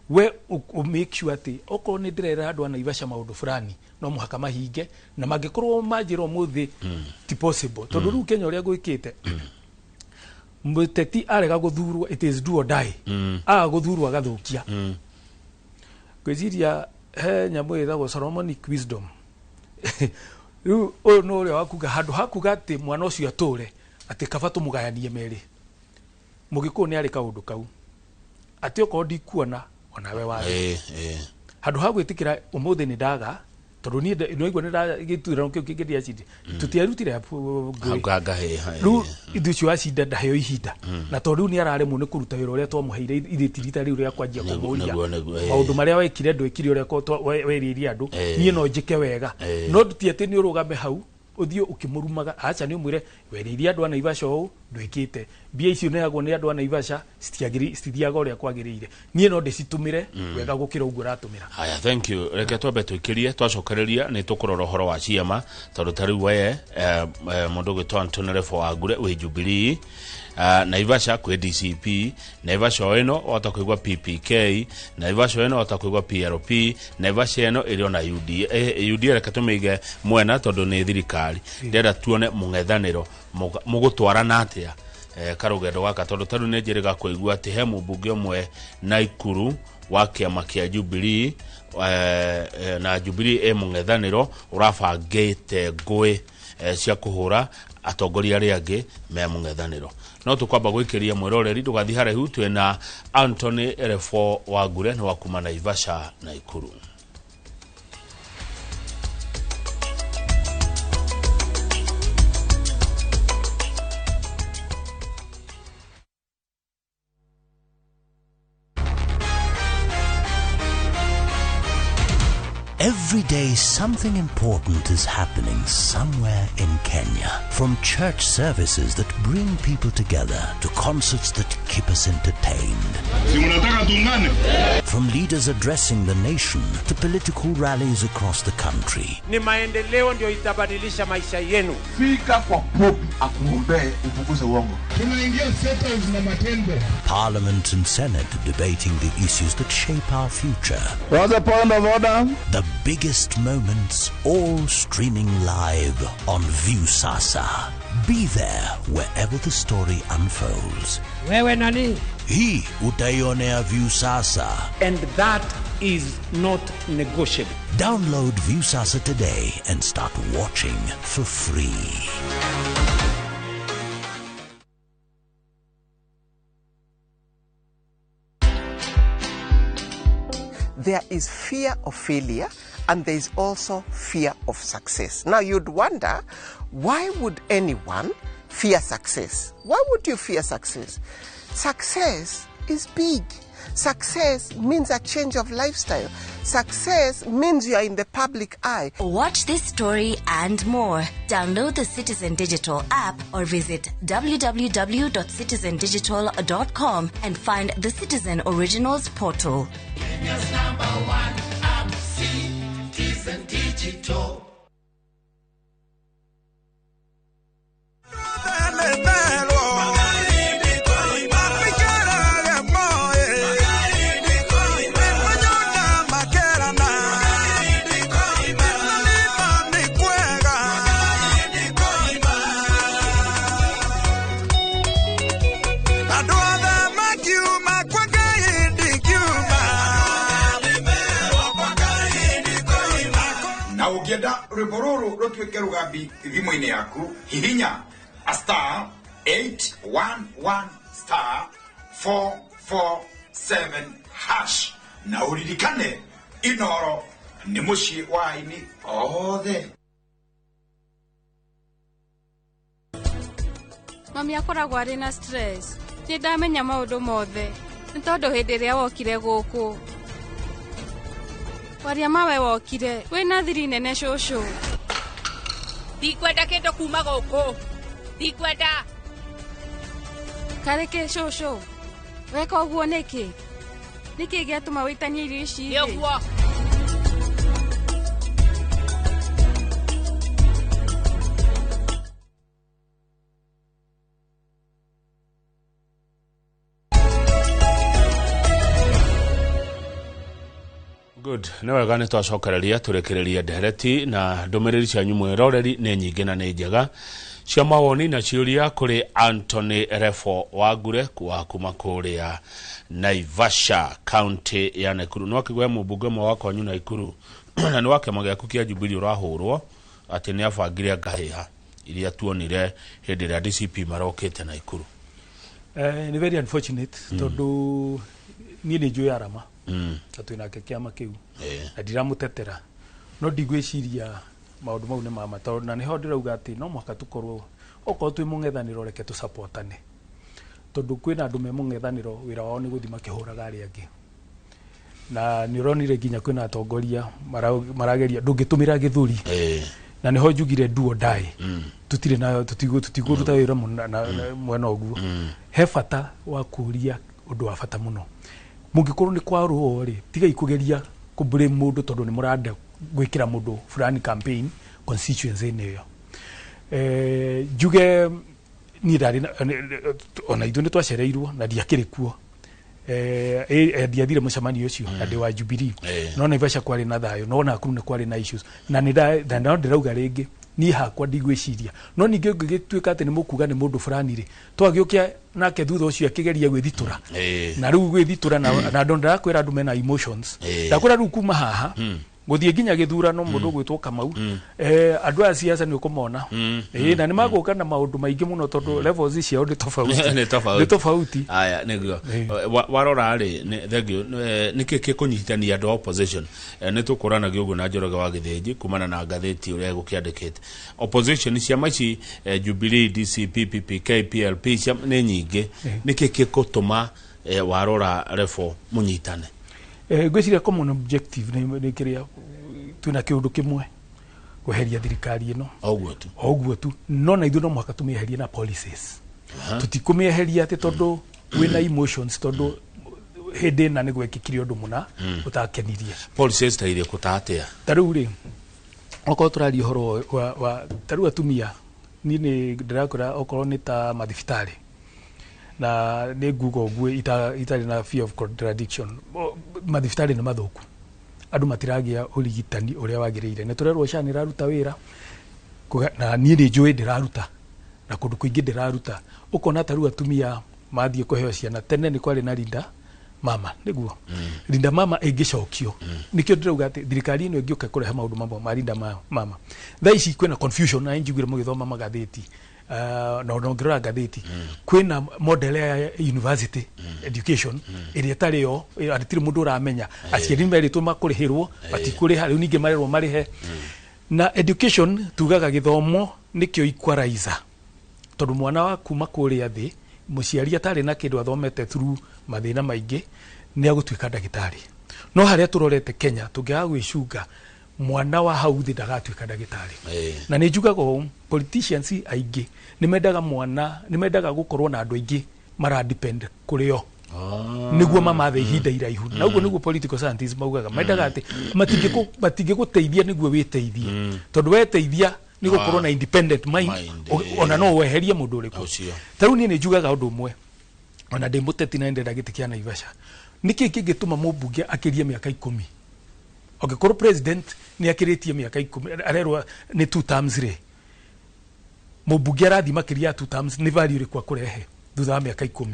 We u make sure ati okorwo ni ndirera andu a Naivasha maundu fulani no muhaka mahinge na mangikorwo manjira umuthi ti possible tondu riu Kenya uria gwikite muteti arega guthurwo, it is do or die. Aga guthurwo agathukia. Ngwiciria he nyamu ithagwo Solomonic wisdom. Riu uyu no uria wakuga handu hakuga ati mwana ucio ature ati kaba tumugayanie meri. Mugikuyu ni ari kaundu kau ati okorwo ndikuona onawe wathi. Handu ha gwitikira umuthi ni ndaga tondu nie no igua ni ndagiturano kiu kingi ndiacindi tutiarutire riu ithuĩ ũcio acinda ndaheo ihinda na tondu riu ni araremwo ni kuruta wira uria twamuheire ithĩ rĩu rĩa kwanjia kũmũria maũndũ marĩa wekire ndwekire ũrĩa werĩire andũ niĩ no njĩke wega no ti atĩ nĩ ũrũgame hau uthio ukimurumaga acha ni umwire werĩire andũ a Naivasha ũũ ndwĩkĩte mbia icio neagwo nĩ andũ a Naivasha citithiaga ũrĩa kwagĩrĩire niĩ no ndĩcitũmĩre wega gũkĩra ũguo ũratũmĩra. Haya, thank you. Reke twambe twĩkĩrie twacokereria nĩ tũkũrora ũhoro wa ciama tondũ ta rĩu we mũndũ ũgwĩtwo Anthony Refo Wangure wĩ Jubilee, Naivasha kwĩ DCP, Naivasha o ĩno wahota kũigua PPK, Naivasha ĩno wahota kũigua PLP, Naivasha ĩno ĩrĩ ona UDA. UDA reke tũmĩige mwena tondũ nĩ thirikari. Ndĩrenda tuone mũng'ethanĩro mũgũtwarana atĩa karũgendo gaka tondũ ta rĩu nĩ njĩrĩga kũigua atĩ he mũmbunge ũmwe Naikuru wa kĩama kĩa Jubilee na Jubilee ĩ mũng'ethanĩro ũrabangĩte ngũĩ cia kũhũra atongoria arĩa angĩ me mũng'ethanĩro. No tũkwamba gwĩkĩria mwĩroreri ndũgathiĩ haraihu twĩna Anthony Refo Wangure nĩ wa kuma Naivasha Naikuru. Every day something important is happening somewhere in Kenya. From church services that bring people together to concerts that keep us entertained. From leaders addressing the nation to political rallies across the country. Ni maendeleo ndio itabadilisha maisha yenu. Fika kwa Pope akuombee upunguze uongo. Tunaingia settles na matendo. Parliament and Senate debating the issues that shape our future. What's the point of order? The biggest moments all streaming live on Viusasa. Be there wherever the story unfolds. Wewe nani? Hii utaionea Viusasa. And that is not negotiable. Download Viusasa today and start watching for free. There is fear of failure and there is also fear of success. Now you'd wonder, why would anyone fear success? Why would you fear success? Success is big. Success means a change of lifestyle. Success means you are in the public eye. Watch this story and more. Download the Citizen Digital app or visit www.citizendigital.com and find the Citizen Originals portal. Kenya's number one app, Citizen Digital. Rwĩmbo rũrũ rũtuĩke rũgambi thimũ-inĩ yaku hihinya star 811 star 447 hash na ũririkane Inoro nĩ mũciĩ wa aini othe. Mami akoragwo arĩ na stress. Nĩ ndamenya maũndũ mothe nĩ tondũ hĩndĩ ĩrĩa wokire gũkũ waria mawe wokire wĩna thiri nene cũcũ. Ndikwenda kĩndũ kuma gũkũ, ndikwenda. Karĩ kĩ cũcũ, weka ũguo nĩkĩ? Nĩkĩ gĩatũma wĩitanie irio ici? Nĩ ũguo. Good. Nĩ wega nĩ twacokereria tũrĩkĩrĩrie ndereti na ndũmĩrĩri cianyu mwĩroreri nĩ nyingĩ na nĩ njega cia mawoni na ciũria kũrĩ Anthony Refo Wangure wa kuma kũrĩa Naivasha, county ya Nakuru. Nĩ wakĩgwa mũmbunge ũmwe wa kwanyu Nakuru na nĩ wa kĩama gĩaku kĩa Jubilee ũrahũrwo atĩ nĩ abangire ngahĩha iria tuonire hĩndĩ ĩrĩa DCP marokĩte Nakuru. Nĩ very unfortunate tondũ niĩ nĩ njũĩ Arama na twĩnake kĩama kĩu na ndiramũtetera, no ndigwĩciria maũndũ mau nĩ mama, tondũ na nĩho ndĩrauga atĩ no mũhaka tũkorwo okorwo twĩ mũng'ethanĩro, reke tũsupportane, tondũ kwĩna andũ me mũng'ethanĩro wĩra wao nĩ gũthiĩ makĩhũraga arĩa angĩ, na nĩ ũronire nginya kwĩna atongoria marageria ndũngĩtũmĩra gĩthũri, na nĩho njugire do or die. Tutirĩ na tũtigũruta wĩra mwena ũguo. He bata wa kũria ũndũ wa bata mũno, mũngĩkorwo nĩ kwarũo rĩ, tigai kũgeria kũ blame mũndũ tondũ nĩ mũrenda gwĩkĩra mũndũ fulani campaign constituency-inĩ ĩyo. Njuge niĩ ndarĩ ona ithuĩ nĩ twacereirwo na ndiakĩrĩ kuo, ndiathire mũcemanio ũcio na ndĩ wa Jubilee. No Naivasha kwarĩ na thayũ, no Nakuru nĩ kwarĩ na issues, na nĩ na no ndĩrauga rĩngĩ niĩ hakwa ndigwĩciria, no ningĩ ũngĩgĩtuĩka atĩ nĩ mũkuga nĩ mũndũ fulani rĩ, twagĩũkia nake thutha ũcio akĩgeria gwĩthitũra na rĩu gwĩthitũra na andũ ndĩrakwĩra andũ mena emotions. Ndakwĩra rĩu kuma haha gũthiĩ nginya gĩthurano, mũndũ ũgwĩtwo Kamau, andũ aya siasa nĩ ũkũmona, na nĩ magũka na maũndũ maingĩ mũno tondũ levels ciao nĩ tofauti. Nĩ tofauti. Nĩ tofauti. Aya nĩguo. Warora rĩ, thank you. Nĩkĩ gĩkũnyitithania andũ a opposition? Nĩ tũkũranagia ũguo na Njoroge wa Gĩthĩnji kumana na ngathĩti ũrĩa ĩgũkĩandĩkĩte opposition ciama ici, Jubilee, DCP, PPK, PLP, nĩ nyingĩ. Nĩkĩ gĩkũtũma, warora Refo, mũnyitane? Ngwĩciria common objective nĩ kĩrĩa twĩna kĩũndũ kĩmwe, kweheria thirikari ĩno. O ũguo tu? O ũguo tu, no na ithuĩ no mũhaka tũmĩeherie na policies. Tũtikũmĩeheria atĩ tondũ wĩna emotions, tondũ hĩndĩ ĩna nĩ gwekĩkire ũndũ mũna ũtakenirie. Policies ta irĩkũ, ta atĩa? Ta rĩu rĩ, okorwo tũraria ũhoro wa ta rĩu atumia, niĩ nĩ ndĩrakwĩra okorwo nĩ ta mathibitarĩ, na nĩ nguga ũguo itarĩ na fear of contradiction, mathibitarĩ nĩ mathũku, andũ matiragĩa ũrigitani ũrĩa wagĩrĩire. Nĩ tũrerwo SHA nĩ ĩraruta wĩra, na niĩ nĩ njũĩ ndĩraruta, na kũndũ kũingĩ ndĩraruta. Ũkona ta rĩu atumia mathiĩ kũheo ciana, tene nĩ kwarĩ na Linda Mama, nĩguo Linda Mama ĩngĩcokio. Nĩkĩo ndĩrauga atĩ thirikari ĩno ĩngĩũka kũrehe maũndũ mamwe ma Linda Mama. Thaa ici kwĩna confusion, na njiguire mũgĩthoma magathĩti, na ona ũngĩrora ngathĩti kwĩna model ya university education ĩrĩa ĩtarĩ yo, hatirĩ mũndũ ũramenya. Aciari merĩtwo makũrĩhĩrwo, matikũrĩha, rĩu ningĩ marerwo marĩhe. Na education, tugaga gĩthomo nĩkĩo equalizer, tondũ mwana wa kuma kũrĩa thĩ, mũciari atarĩ na kĩndũ, athomete through mathĩna maingĩ, nĩ agũtuĩka ndagĩtarĩ. No harĩa tũrorete Kenya, tũngĩaga gwĩcunga, mwana wa hau thĩ ndagatuĩka ndagĩtarĩ. Na nĩ njugaga ũũ, politicians aingĩ nĩ mendaga mwana, nĩ mendaga gũkorwo na andũ aingĩ mara depend kũrĩ o nĩguo mamathe ihinda iraihu. Na ũguo nĩguo political scientists maugaga, mendaga atĩ matingĩgũteithia nĩguo wĩteithie, tondũ weteithia nĩ gũkorwo na independent mind, Mind, ona no weherie mũndũ ũrĩkũ. Ũcio. Ta rĩu niĩ nĩ njugaga ũndũ ũmwe, ona ndĩ mũteti na ndĩrenda gĩtĩ kĩa Naivasha, nĩkĩ kĩngĩtũma mũmbunge akĩrie mĩaka 10? Angĩkorwo president nĩ akĩrĩtie mĩaka 10, arerwo nĩ two terms rĩ, mũmbunge arathiĩ makĩria ya two terms, nĩ value ĩrĩkũ akũrehe thutha wa mĩaka 10?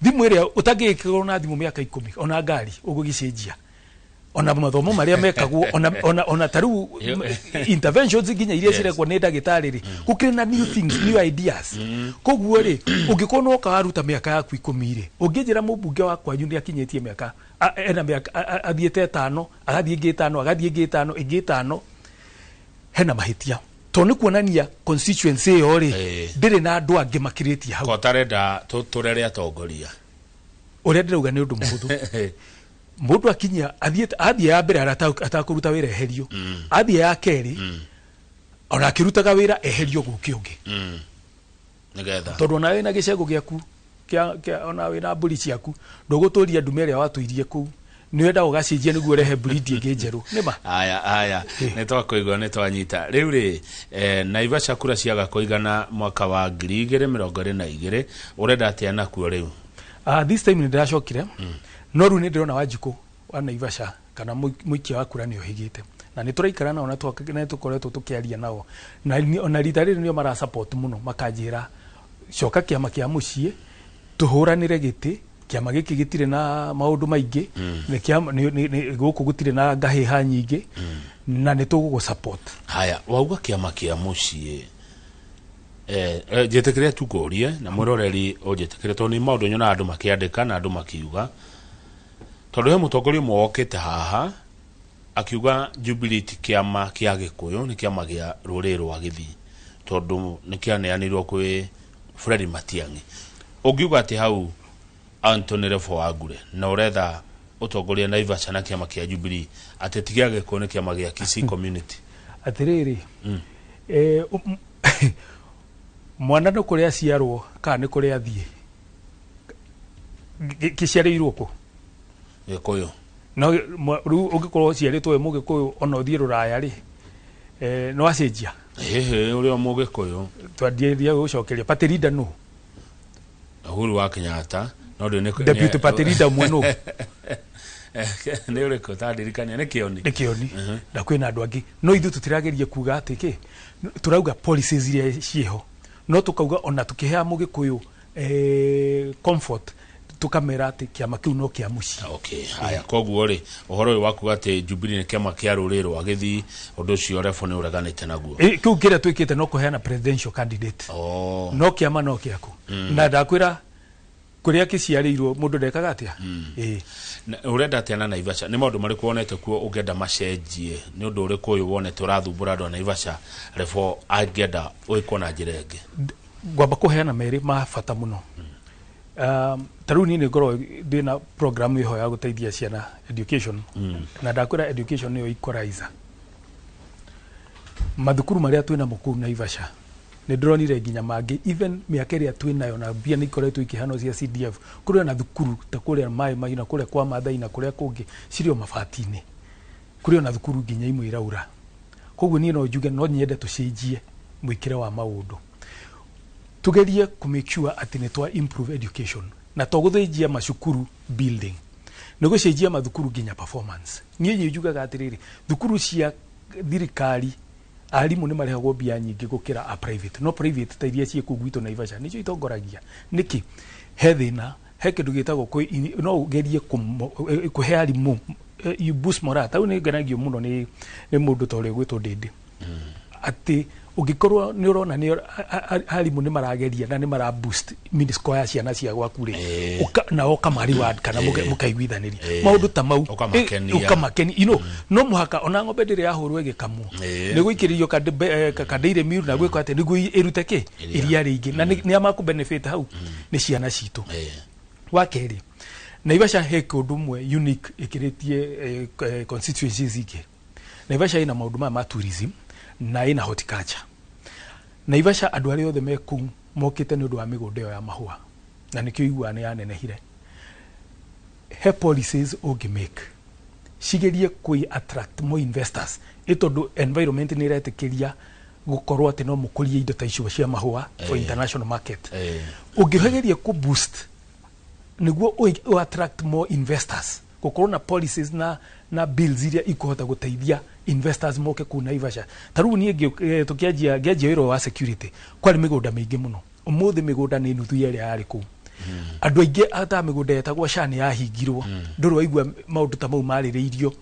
Thimũ ĩrĩa ũtangĩgĩkorwo na thimũ mĩaka 10, ona ngari ũgũgĩcenjia, ona mathomo marĩa mekagwo, ona ta rĩu interventions nginya iria cirekwo nĩ ndagĩtarĩ rĩ, gũkĩrĩ na new things, new ideas. Koguo rĩ, ũngĩkorwo noka waruta mĩaka yaku 10 rĩ, ũngĩnjĩra mũmbunge wa kwanyu nĩ akinyĩtie mĩaka ena mĩaka athiĩte ĩtano, agathiĩ ĩngĩ ĩtano, agathiĩ ĩngĩ ĩtano, ĩngĩ ĩtano, hena mahĩtia, tondũ nĩ kuonania constituency ĩyo rĩ, ndĩrĩ na andũ angĩ makĩrĩtie hau. Ko tarenda tũrere atongoria? Ũrĩa ndĩrauga nĩ ũndũ mũhũthũ, mũndũ akinyia athiĩ athiĩ ya mbere atakũruta wĩra, eherio. Athiĩ ya kerĩ ona akĩrutaga wĩra, eherio, gũke ũngĩ. Nĩgetha Tondũ ona wĩna gĩcegũ gĩaku ona wĩna mbũri ciaku, ndũgũtũria ndume ĩrĩa watũirie kũu, nĩ wenda ũgacenjia nĩguo ũrehe breed ĩngĩ njerũ, nĩ ma. Aya nĩ twakũigua, nĩ twanyita. Rĩu rĩ, Naivasha kura ciaga kũigana mwaka wa 2022, ũrenda atĩa nakuo rĩu? This time nĩ ndĩracokire, no rĩu nĩ ndĩrona Wanjikũ wa Naivasha Kana mũikia wa kura nĩ ohĩgĩte na nĩ tũraikara nao na tũkoretwo tũkĩaria nao na ona rita rĩrĩ nĩo mara support mũno, makanjĩra coka kĩama kĩa mũciĩ tũhũranĩre gĩtĩ. Kĩama gĩkĩ gĩtirĩ na maũndũ maingĩ, gũkũ gũtirĩ na ngahĩha nyingĩ na nĩ tũgũgũ support. Haya, wauga kĩama kĩa mũciĩ, njĩtĩkĩre tu ngũrie na mwĩroreri ũnjĩtĩkĩre, tondũ nĩ maũndũ nyonaga andũ makĩandĩka na andũ makiuga, tondũ he mũtongoria ũmwe wokĩte haha akiuga Jubilee ti kĩama kĩa Gĩkũyũ, nĩ kĩama gĩa rũrĩrĩ rwa Gĩthii, tondũ nĩ kĩaneanirwo kwĩ Fred Matiang'i. Ũngiuga atĩ hau Anthony Refo Wangure na ũretha ũtongoria Naivasha na kĩama kĩa Jubilee atĩ ti gĩa Gĩkũyũ, nĩ kĩama gĩa Kisii community? Atĩrĩrĩ, mwana nĩ kũrĩa aciarwo kana nĩ kũrĩa athiĩ? Kĩciarĩirwo kũ? Gĩkũyũ. No rĩu ũngĩkorwo ũciarĩtwo wĩ Mũgĩkũyũ ona ũthiĩ rũraya rĩ, no acenjia? Ĩhĩ, ũrĩa Mũgĩkũyũ. Twandiria gũcokeria party leader nũ? Uhuru wa Kenyatta, no ndĩ nĩ Deputy party leader ũmwe nũ? Nĩ ũrĩkũ? Tandirikania, nĩ Kĩoni. Nĩ Kĩoni. Na kwĩna andũ angĩ, no ithuĩ tũtirageria kuga atĩ kĩ, tũrauga policies iria ciĩho, no tũkauga ona tũkĩheaga Mũgĩkũyũ comfort, tũkamera atĩ kĩama kĩu no kĩa mũciĩ. Okay, haya, koguo rĩ, ũhoro ũyũ wa kuga atĩ Jubilee nĩ kĩama kĩa rũrĩrĩ rwa Gĩthii, ũndũ ũcio Refo nĩ ũreganĩte naguo? Kĩu kĩrĩa twĩkĩte no kũheana presidential candidate, no kĩama no kĩaku, na ndakwĩra kũrĩa kĩciarĩirwo mũndũ ndekaga atĩa. Ĩĩ. Na ũrenda atĩa na Naivasha? Nĩ maũndũ marĩkũ wonete kuo ũngĩenda macenjie? Nĩ ũndũ ũrĩkũ ũyũ wonete ũrathumbũra andũ a Naivasha Refo angĩenda wĩkwo na njĩra ĩngĩ? Ngwamba kũheana merĩ ma bata mũno. Ta rĩu niĩ nĩ ngorwo ndĩna program ĩho ya gũteithia ciana education, na ndakwĩra education nĩyo equalizer. Mathukuru marĩa twĩnamo kũu Naivasha, nĩ ndĩronire nginya mangĩ, even mĩaka ĩrĩa twĩnayo na mbia nĩ ikoretwo ikĩheanwo cia CDF, kũrĩ ona thukuru ta kũrĩa Maĩ Mahiũ na kũrĩa kwa Mathai na kũrĩa kũngĩ cirĩ o mabati-inĩ, kũrĩ ona thukuru nginya imwe iraura. Koguo niĩ no njuge no nyende tũcenjie mwĩkĩre wa maũndũ, tugerie kũ make sure atĩ nĩ twa improve education, na to gũthĩnjia macukuru building, nĩ gũcenjia mathukuru nginya performance. Niĩ nĩ njugaga atĩrĩrĩ, thukuru cia thirikari arimũ nĩ marĩhagwo mbia nyingĩ gũkĩra a private, no private ta iria ciĩ kũu gwitũ Naivasha nĩcio itongoragia. Nĩkĩ? He thĩna, he kĩndũ gĩtagwo no ũgerie kũhe arimũ, you boost morale. Ta rĩu nĩ ngenagio mũno nĩ mũndũ ta ũrĩa ũgwĩtwo Ndĩndĩ, atĩ ũngĩkorwo nĩ ũrona nĩ arimũ nĩ marageria na nĩ mara boost mini score ya ciana cia gwaku rĩ, nao ũkama reward kana mũkaiguithanĩria maũndũ ta mau. Ũkamakenia. Ũkamakenia. No mũhaka ona ng'ombe ndĩrĩ yahũrwo ĩgĩkamwo, nĩ gũikĩrĩrio kadairy meal na gwĩkwo atĩ nĩguo ĩrute kĩ? Iria. Iria rĩingĩ. Na nĩ a makũ benefit hau nĩ ciana citũ. Wa kerĩ, Naivasha he kũndũ ũmwe unique ĩkĩrĩtie constituencies ingĩ. Naivasha ĩna maũndũ maya ma tourism na ĩna horticulture. Naivasha andũ arĩa othe me kũu mokĩte nĩ ũndũ wa mĩgũnda ĩyo ya mahũa, na nĩkĩo iguaga nĩ yanenehire. He policies ũngĩ make cigerie kũ attract more investors, ĩ tondũ environment nĩ ĩretĩkĩria gũkorwo atĩ no mũkũrie indo ta icio cia mahũa for international market. Ũngĩgeria kũ boost nĩguo ũ attract more investors, gũkorwo na policies na bills iria ikũhota gũteithia investors moke kũu Naivasha. Ta rĩu niĩ tũkĩanjia, ngĩanjia wĩra wa security, kwarĩ mĩgũnda mĩingĩ mũno. Ũmũthĩ mĩgũnda nĩ nuthu ya ĩrĩa yarĩ kũu. Andũ aingĩ ata mĩgũnda yetagwo SHA nĩ yahingirwo, ndũrĩ waigua maũndũ ta mau marĩrĩirio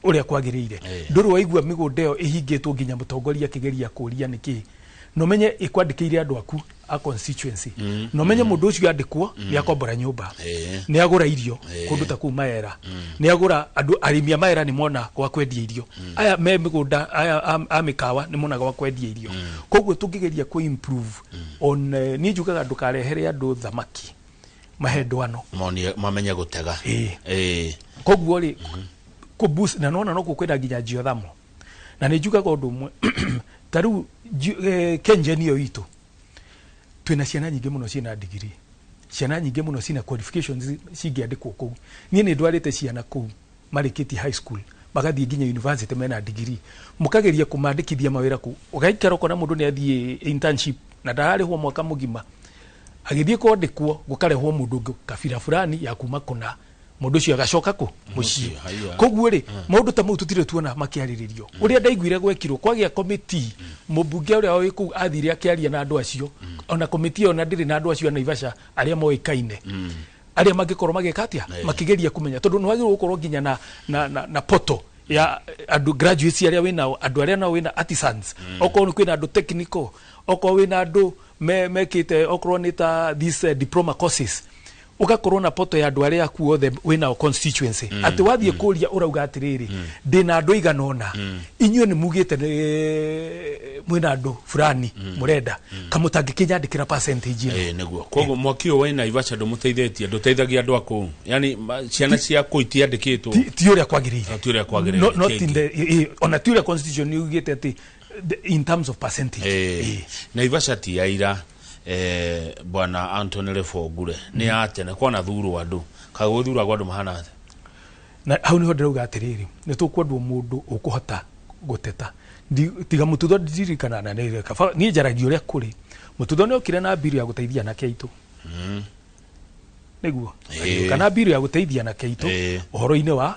ũrĩa kwagĩrĩire. Ndũrĩ waigua mĩgũnda ĩyo ĩhingĩtwo nginya mũtongoria akĩgeria kũria nĩkĩ. Na ũmenye ĩkwandĩkĩire andũ aku a constituency, na ũmenye mũndũ ũcio andĩkwo nĩ akombora nyũmba, nĩ agũra irio kũndũ ta kũu Maera, nĩ agũra andũ arĩmi a Maera nĩ mona gwa kwendia irio, aya me mĩgũnda aya a mĩkawa nĩ mona gwa kwendia irio. Koguo tũngĩgeria kũ improve on, niĩ njugaga ndũkarehere andũ thamaki, mahe ndwano. Monie mamenye gũtega. Ĩĩ. Koguo rĩ, kũ boost na nona no kwĩna nginya geothermal, na nĩ njugaga ũndũ ũmwe, ta rĩu KenGen ĩyo itũ twĩna ciana nyingĩ mũno ciĩna degree, ciana nyingĩ mũno ciĩna qualifications cingĩandĩkwo kũu. Niĩ nĩ ndwarĩte ciana kũu marĩkĩtie high school magathiĩ nginya university mena degree, mũkageria kũmandĩkithia mawĩra kũu, ũgaikara ũkona mũndũ nĩ athiĩ internship na ndararĩhwo mwaka mũgima, agĩthiĩ kwandĩkwo gũkarehwo mũndũ ũngĩ kabira fulani ya kuma kũna. Mũndũ ũcio agacoka kũ mũciĩ. Haiya. Koguo rĩ, maũndũ ta mau tũtirĩ tuona makĩarĩrĩrio. Ũrĩa ndaiguire gwekirwo kwagĩa komiti, mũmbunge ũrĩa wĩ kũu athire akĩaria na andũ acio, ona komiti ĩyo na ndĩrĩ na andũ acio a Naivasha arĩa moĩkaine, arĩa mangĩkorwo magĩka atĩa, makĩgeria kũmenya, tondũ nĩ wagĩrĩirwo gũkorwo nginya na poto ya andũ graduates arĩa wĩnao, andũ arĩa nao wĩna artisans, okorwo nĩ kwĩna andũ technical, okorwo wĩna andũ mekĩte, okorwo nĩ ta these diploma courses, ugakorwo na poto ya andũ arĩa aku othe wĩnao constituency, atĩ wathiĩ kũria ũrauga atĩrĩrĩ, ndĩna andũ aigana ũna, inyuĩ nĩ mugĩte nĩ mwĩna andũ fulani mũrenda, kamũtangĩkĩnyandĩkĩra percentage ĩno. Ĩĩ, nĩguo. Koguo mwaki ũyũ wa Naivasha ndũmũteithĩtie, ndũteithagia andũ a kũu, yani ciana cia kũu itiandĩkĩtwo. Ti ũrĩa kwagĩrĩire. Ti ũrĩa kwagĩrĩire. No, not Kĩngĩ. in the, ona ti ũrĩa constitution yugĩte atĩ in terms of percentage. Naivasha ti ya ira, bwana Anthony Refogure, nĩ ya tene kwana thurwo andũ kagũthuragwo andũ mahana atĩa? Na hau niho ndĩrauga atĩrĩrĩ, nĩ tũkwendwo mũndũ ũkũhota gũteta. Tiga mũtutho ndirikana na nĩ kaba niĩ njaragia ũrĩa kũrĩ. Mũtutho nĩ okire na mbiru ya gũteithia anake aitũ, nĩguo agĩũka na mbiru ya gũteithia anake aitũ ũhoro-inĩ wa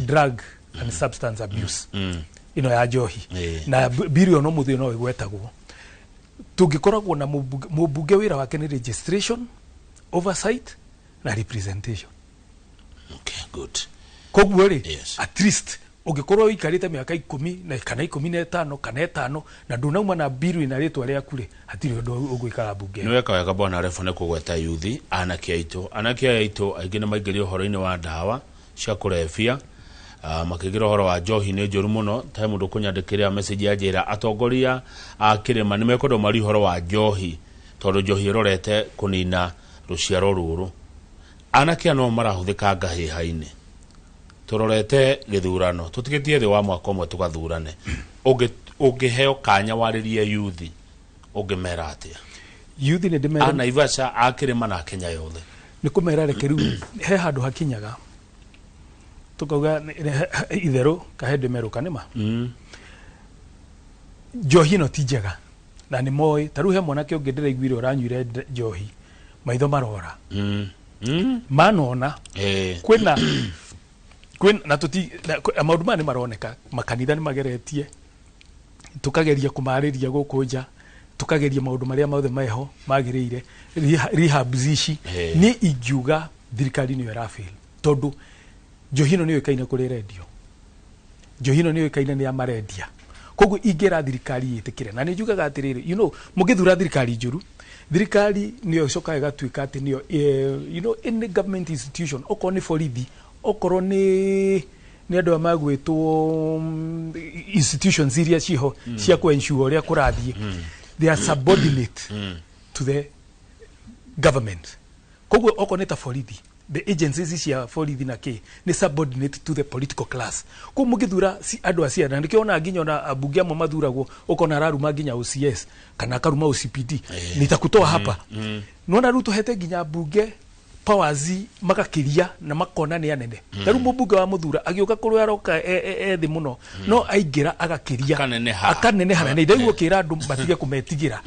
drug and substance abuse, ĩno ya njohi, na mbiru ĩyo no mũthĩ no ĩgwetagwo. Tũngĩkoragwo na mũmbunge wĩra wake nĩ registration, oversight na representation. Okay, good. Koguo rĩ, at least ũngĩkorwo ũikarĩte mĩaka 10 na kana 15 kana 5 na ndũnauma na mbiru ĩna rĩtwa rĩaku rĩ, hatirĩ ũndũ ũgwĩkaga mbunge. Nĩ weka wega, bwana Refo, nĩ kũgweta yuthi, anake aitũ. Anake aya aitũ aingĩ nĩ maingĩria ũhoro-inĩ wa ndawa cia kũrebia, makĩingĩra ũhoro wa njohi. Nĩ njũru mũno. Ta mũndũ kũnyandĩkĩra message ya njĩra, atongoria a kĩrĩma nĩ mekwendwo mari ũhoro wa njohi, tondũ njohi ĩrorete kũnina rũciaro rũrũ. Anake aya no marahũthĩka ngahĩha-inĩ. Tũrorete gĩthurano, tũtigĩtie thĩ wa mwaka ũmwe tũgathurane. Ũngĩheo kanya warĩrie yuthi, ũngĩmera atĩa? Yuthi nĩ ndĩmera A Naivasha, a kĩrĩma na Kenya yothe. Nĩ kũmera reke rĩu he handũ hakinyaga tukauga itherũ kahe ndĩmerũka nĩma njohi ĩno ti njega, na nĩ moĩ. Ta rĩu he mwanake ũngĩ ndĩraiguire ũranyuire njohi, maitho marora manona. Kwĩna na tũti na maũndũ maya nĩ maroneka, makanitha nĩ mageretie, tukageria kũmarĩria gũkũ nja, tukageria maũndũ marĩa mothe meho magĩrĩire, rehabs ici. Niĩ ingiuga thirikari nĩyo ĩrafail, tondũ njohi ĩno nĩ yũĩkaine kũrĩ rendio, njohi ĩno nĩ yũĩkaine nĩ ya marendia. Koguo ingĩra thirikari ĩtĩkĩre, na nĩ njugaga atĩrĩrĩ, mũngĩthura thirikari njũru, thirikari nĩyo ĩcokaga ĩgatuĩka atĩ nĩyo, any government institution, okorwo nĩ borithi, okorwo nĩ andũ aya magwĩtwo institutions iria ciho cia kũ-ensure ũrĩa kũrathiĩ, they are subordinate to the government. Koguo okorwo nĩ ta borithi, the agencies cia borithi na kĩ nĩ subordinate to the political class. Koguo mũngĩthura andũ acia, na nĩkĩo ona nginya ona ambunge amwe mathuragwo, ũkona araruma nginya OCS kana akaruma OCPD, nitakutoa hapa. Nona rĩu tũhete nginya mbunge powers magakiria na makona nĩ anene. Ta rĩu mũmbunge wa mũthura agĩũka kũrĩa aroka e thĩ mũno, no aingĩra agakiria. Akaneneha. Akaneneha, na nĩ ndaigua ũkĩra andũ matige kũmetigĩra,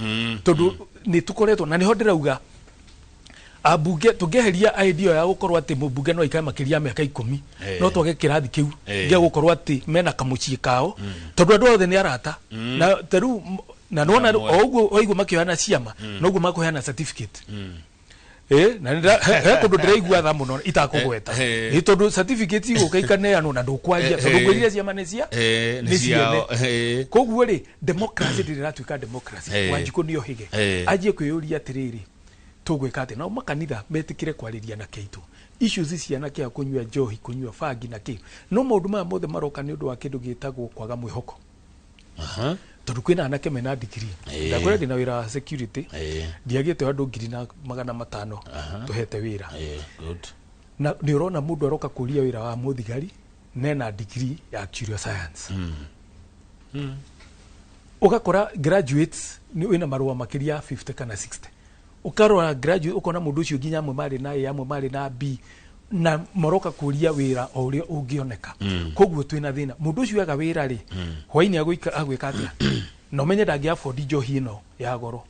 tondũ nĩ tũkoretwo na nĩho ndĩrauga ambunge tũngĩeheria idea ya gũkorwo atĩ mũmbunge no aikare makĩria ya mĩaka 10, no twage kĩrathi kĩu gĩa gũkorwo atĩ mena kamũciĩ kao, tondũ andũ othe nĩ arata. Na ta rĩu na nona Amwe. o ũguo waigua makĩoyana ciama, noguo makũheana certificate. Na he kũndũ ndĩraigua tha mũno itakũgweta. Ĩ, tondũ certificate igũka ikaneanwo na ndũkwaria, tondũ ngwĩrire ciama nĩ cia nĩ nĩ ciao. ciene. Koguo rĩ, democracy ndĩrĩ ĩratuĩka democracy. Wanjikũ nĩ ohĩge, anjie kwĩyũria atĩrĩrĩ, tũgwĩka atĩ nao makanitha metĩkĩre kwarĩria na kĩitũ issues cia anake a kũnyua njohi, kũnyua bangi na kĩ. No maũndũ maya mothe maroka nĩ ũndũ wa kĩndũ gĩtagwo kwaga mwĩhoko, tondũ kwĩna anake mena degree. Ndakwĩra ndĩna wĩra wa security, ndiagĩte andũ 1500 tũhete wĩra. Good. Na nĩ ũrona mũndũ aroka kũria wĩra wa mũthigari nena degree ya actuarial science. Ũgakora graduates nĩ wĩna marũa makĩria ya 50 kana 60. Ũkarora graduate, ũkona mũndũ ũcio nginya amwe marĩ na A, amwe marĩ na B, na maroka kũria wĩra o ũrĩa ũngĩoneka. Koguo twĩna thĩna. Mũndũ ũcio aga wĩra rĩ, hwainĩ agwĩka atĩa? Na ũmenye ndangĩ afford njohi ĩno ya goro.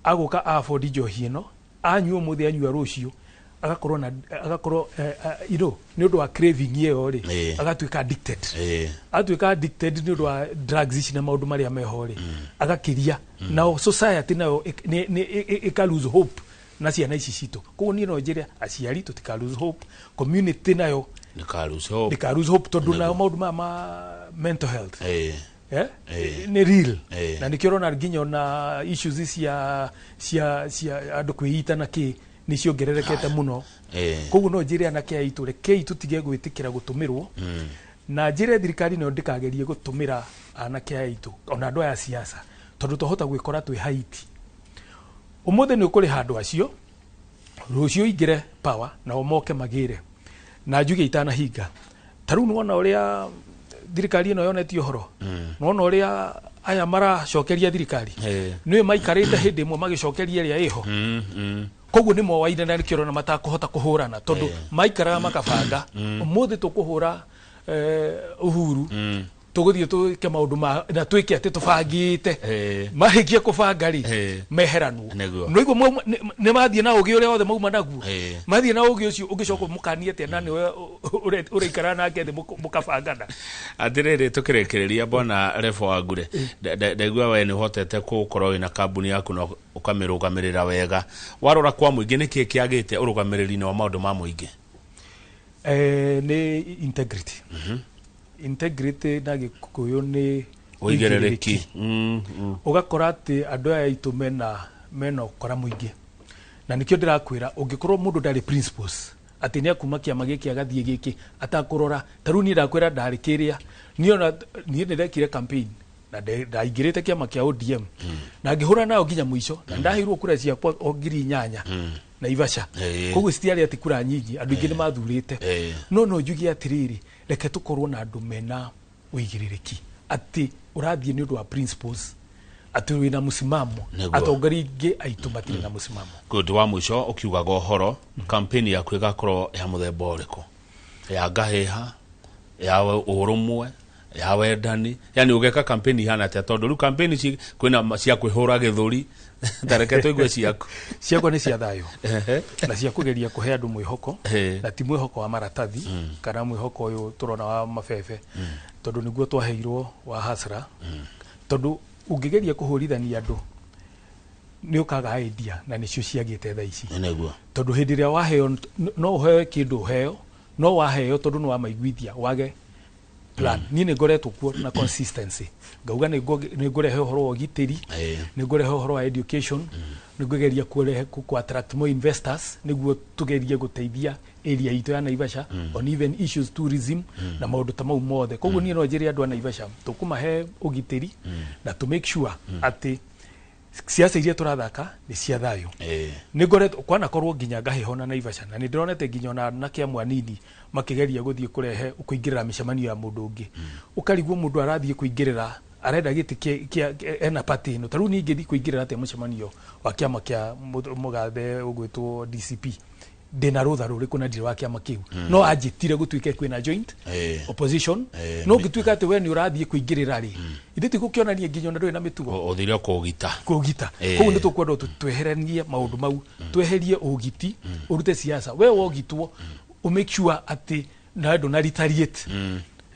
Agũka afford njohi ĩno, anyua ũmũthĩ, anyua rũciũ. Agakorwo na agakorwo you know, nĩ ũndũ wa craving ĩyo rĩ, agatuĩka addicted. Atuĩka addicted nĩ ũndũ wa drugs ici na maũndũ marĩa meho rĩ, agakĩria nao society nayo ĩka lose hope na ciana ici citũ. Koguo niĩ no njĩre aciari tũtika lose hope, community nayo ndĩka hope. Ndĩka lose hope, tondũ nayo maũndũ maya ma mental health eh? Nĩ real. Na nĩkĩo ũrona nginya ona issues cia andũ kwĩita na kĩ nĩ ciongererekete mũno. Koguo no njĩre anake aitũ, rekei tũtige gwĩtĩkĩra gũtũmĩrwo, na njĩre thirikari nayo ndĩkagerie gũtũmĩra anake aya aitũ ona andũ aya siasa, tondũ twahota gwĩkora twĩ Haiti. Ũmũthĩ nĩ ũkũrĩha andũ acio, rũciũ ingĩre power nao moke magĩre. Na njuge itanahinga, ta rĩu nĩwona ũrĩa thirikari ĩno yonetie ũhoro, nĩwona ũrĩa aya maracokeria thirikari, nĩwe maikarĩte hĩndĩ ĩmwe magĩcokeria ĩrĩa ĩho. Koguo nĩ mowaine na nĩkĩo ũrona matakũhota kũhũrana, tondũ maikaraga makabanga, ũmũthĩ tũkũhũra Uhuru, tũgũthiĩ twĩke maũndũ ma na twĩke atĩ tũbangĩte. Marĩkia kũbanga rĩ, meheranwo. Nĩguo nĩ mathiĩ na ũgĩ ũrĩa wothe mauma naguo. Mathiĩ na ũgĩ ũcio, ũngĩcoka mũkanie atĩa na nĩwe ũraikara nake thĩ mũkabangana? Atirĩrĩ, tũkĩrĩkĩrĩria, bwana Refo Wangure, ndaigua we nĩ ũhotete gũkorwo wĩna kambuni yaku na ũkamĩrũgamĩrĩra wega. Warora kwa mũingĩ, nĩkĩ kĩagĩte ũrũgamĩrĩri-inĩ wa maũndũ ma mũingĩ? Nĩ integrity. Integrity na Gĩkũyũ nĩ ũigĩrĩrĩki. Ũgakora atĩ andũ aya aitũ mena ũkora mũingĩ, na nĩkĩo ndĩrakwĩra ũngĩkorwo mũndũ ndarĩ principles, atĩ nĩ akuma kĩama gĩkĩ agathiĩ gĩkĩ atakũrora. Ta rĩu niĩ ndakwĩra ndarĩ kĩrĩa, niĩ ona niĩ nĩ ndekire campaign na ndaingĩrĩte kĩama kĩa ODM na ngĩhũra nao nginya mũico, na ndaheirwo kura ciakwa o 8,000 Naivasha. Koguo citiarĩ atĩ kura nyingi, andũ aingĩ nĩ mathurĩte. No njuge atĩrĩrĩ, reke tũkorwo na andũ mena ũigĩrĩrĩki, atĩ ũrathiĩ nĩ ũndũ wa principles, atĩ wĩna mũsimamo. Atongoria aingĩ aitũ matirĩ na mũsimamo. Good. Wa mũico, ũkiugaga ũhoro campaign yaku ĩgakorwo ya mũthemba ũrĩkũ? Ya ngahĩha, ya ũrũmwe, ya wendani? Yani ũgeka campaign ihana atĩa? Tondũ rĩu campaign ici kwĩna cia kwĩhũra gĩthũri, ta reke tũigue ciaku. Ciakwa nĩ cia thayũ na cia kũgeria kũhe andũ mwĩhoko, na ti mwĩhoko wa maratathi kana mwĩhoko ũyũ tũrona wa mabebe, tondũ nĩguo twaheirwo wa hasra. Tondũ ũngĩgeria kũhũrithania andũ nĩ ũkaga idea, na nĩcio ciagĩte thaa ici. Tondũ hĩndĩ ĩrĩa waheo, no ũheo kĩndũ, ũheo no waheo tondũ nĩ wamaiguithia wage plan. Niĩ nĩ ngoretwo kuo na consistency, ngauga nĩ ngũrehe ũhoro wa ũgitĩri, nĩ ngũrehe ũhoro wa education, nĩ ngũgeria kũrehe ku attract more investors nĩguo tũgerie gũteithia area itũ ya Naivasha on even issues tourism na maũndũ ta mau mothe. Koguo niĩ no njĩre andũ a Naivasha tũkũmahe ũgitĩri na to make sure atĩ ciaca iria tũrathaka nĩ cia thayũ. Nĩ ngoretwo kwanakorwo nginya ngahĩhona Naivasha, na nĩ ndĩronete nginya ona anake amwe anini makĩgeria gũthiĩ kũrehe kũingĩrĩra mĩcemanio ya mũndũ ũngĩ, ũkarigwo mũndũ arathiĩ kũingĩrĩra arenda gĩtĩ kĩa ena party ĩno. Ta rĩu niĩ ingĩthiĩ kũingĩrĩra atĩa mũcemanio wa kĩama kĩa mũgathe ũgwĩtwo DCP ndĩna rũtha rũrĩkũ na ndirĩ wa kĩama kĩu? No anjĩtire gũtuĩke kwĩna joint opposition. No ũngĩtuĩka atĩ we nĩ ũrathiĩ kũingĩrĩra rĩ, ithuĩ tigũkĩonania nginya ona ndũrĩ na mĩtugo. Ũthire kũũgita. Kũũgita. Koguo nĩ tũkwenda tweheranie maũndũ mau, tweherie ũgiti, ũrute siasa we wogitwo, ũ make sure atĩ na ndũna retaliate.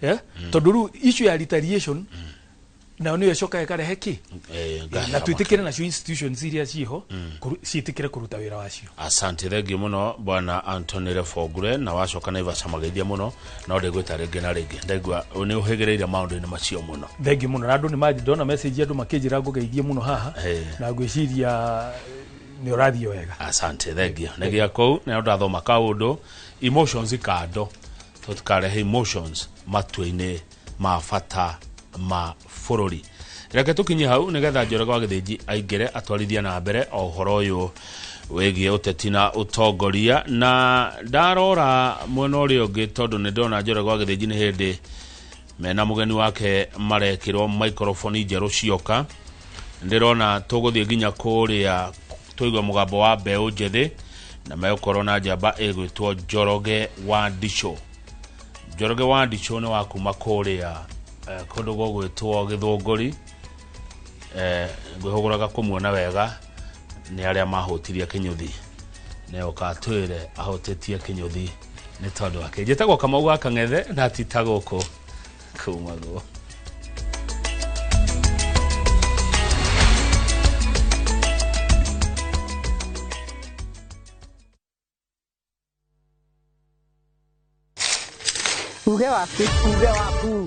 Yeah? Tondũ rĩu issue ya retaliation nayo nĩyo ĩcokaga ĩkarehe kĩ. Na ngahĩha. Twĩtĩkĩre nacio institutions iria ciĩho ciĩtĩkĩre kũruta wĩra wacio. Asante, thengiũ mũno bwana Antony Refogure, na wacoka Naivasha mageithia mũno. No ndĩgwĩta rĩngĩ na rĩngĩ, ndaigua nĩ ũhĩgĩrĩire maũndũ-inĩ macio mũno. Thengiũ mũno, na andũ nĩ ndona message andũ makĩnjĩra ngũgeithie mũno haha, na ngwĩciria nĩ ũrathiĩ wega. Asante, thengiũ. Nĩ gĩa kũu nĩ ndathoma kaũndũ emotions kando, tũtikarehe emotions matua-inĩ ma bata ma bũrũri. Reke tũkinye hau nĩgetha Njoroge wa Gĩthĩnji aingĩre atwarithie na mbere o ũhoro ũyũ wĩgiĩ ũteti na ũtongoria. Na ndarora mwena ũrĩa ũngĩ, tondũ nĩ ndĩrona Njoroge wa Gĩthĩnji nĩ hĩndĩ mena mũgeni wake marekĩrwo microphone njerũ cioka. Ndĩrona tũgũthiĩ nginya kũrĩa tũigue mũgambo wa mbeũ njĩthĩ, na megũkorwo na njamba ĩgwĩtwo Njoroge wa Ndicho. Njoroge wa Ndicho nĩ wa kuma kũrĩa kũndũ gũgwĩtwo Gĩthũngũri. Ngwĩhũgũraga kũmuona wega nĩ arĩa mahũtirie Kĩnyũthi. Nĩ oka atwĩre ahutĩtie kĩnyũthi nĩ tondũ wake. Njĩtagwo Kamau wa Kang'ethe na ti ta gũkũ kumagwo. Uge waku. Uge waku.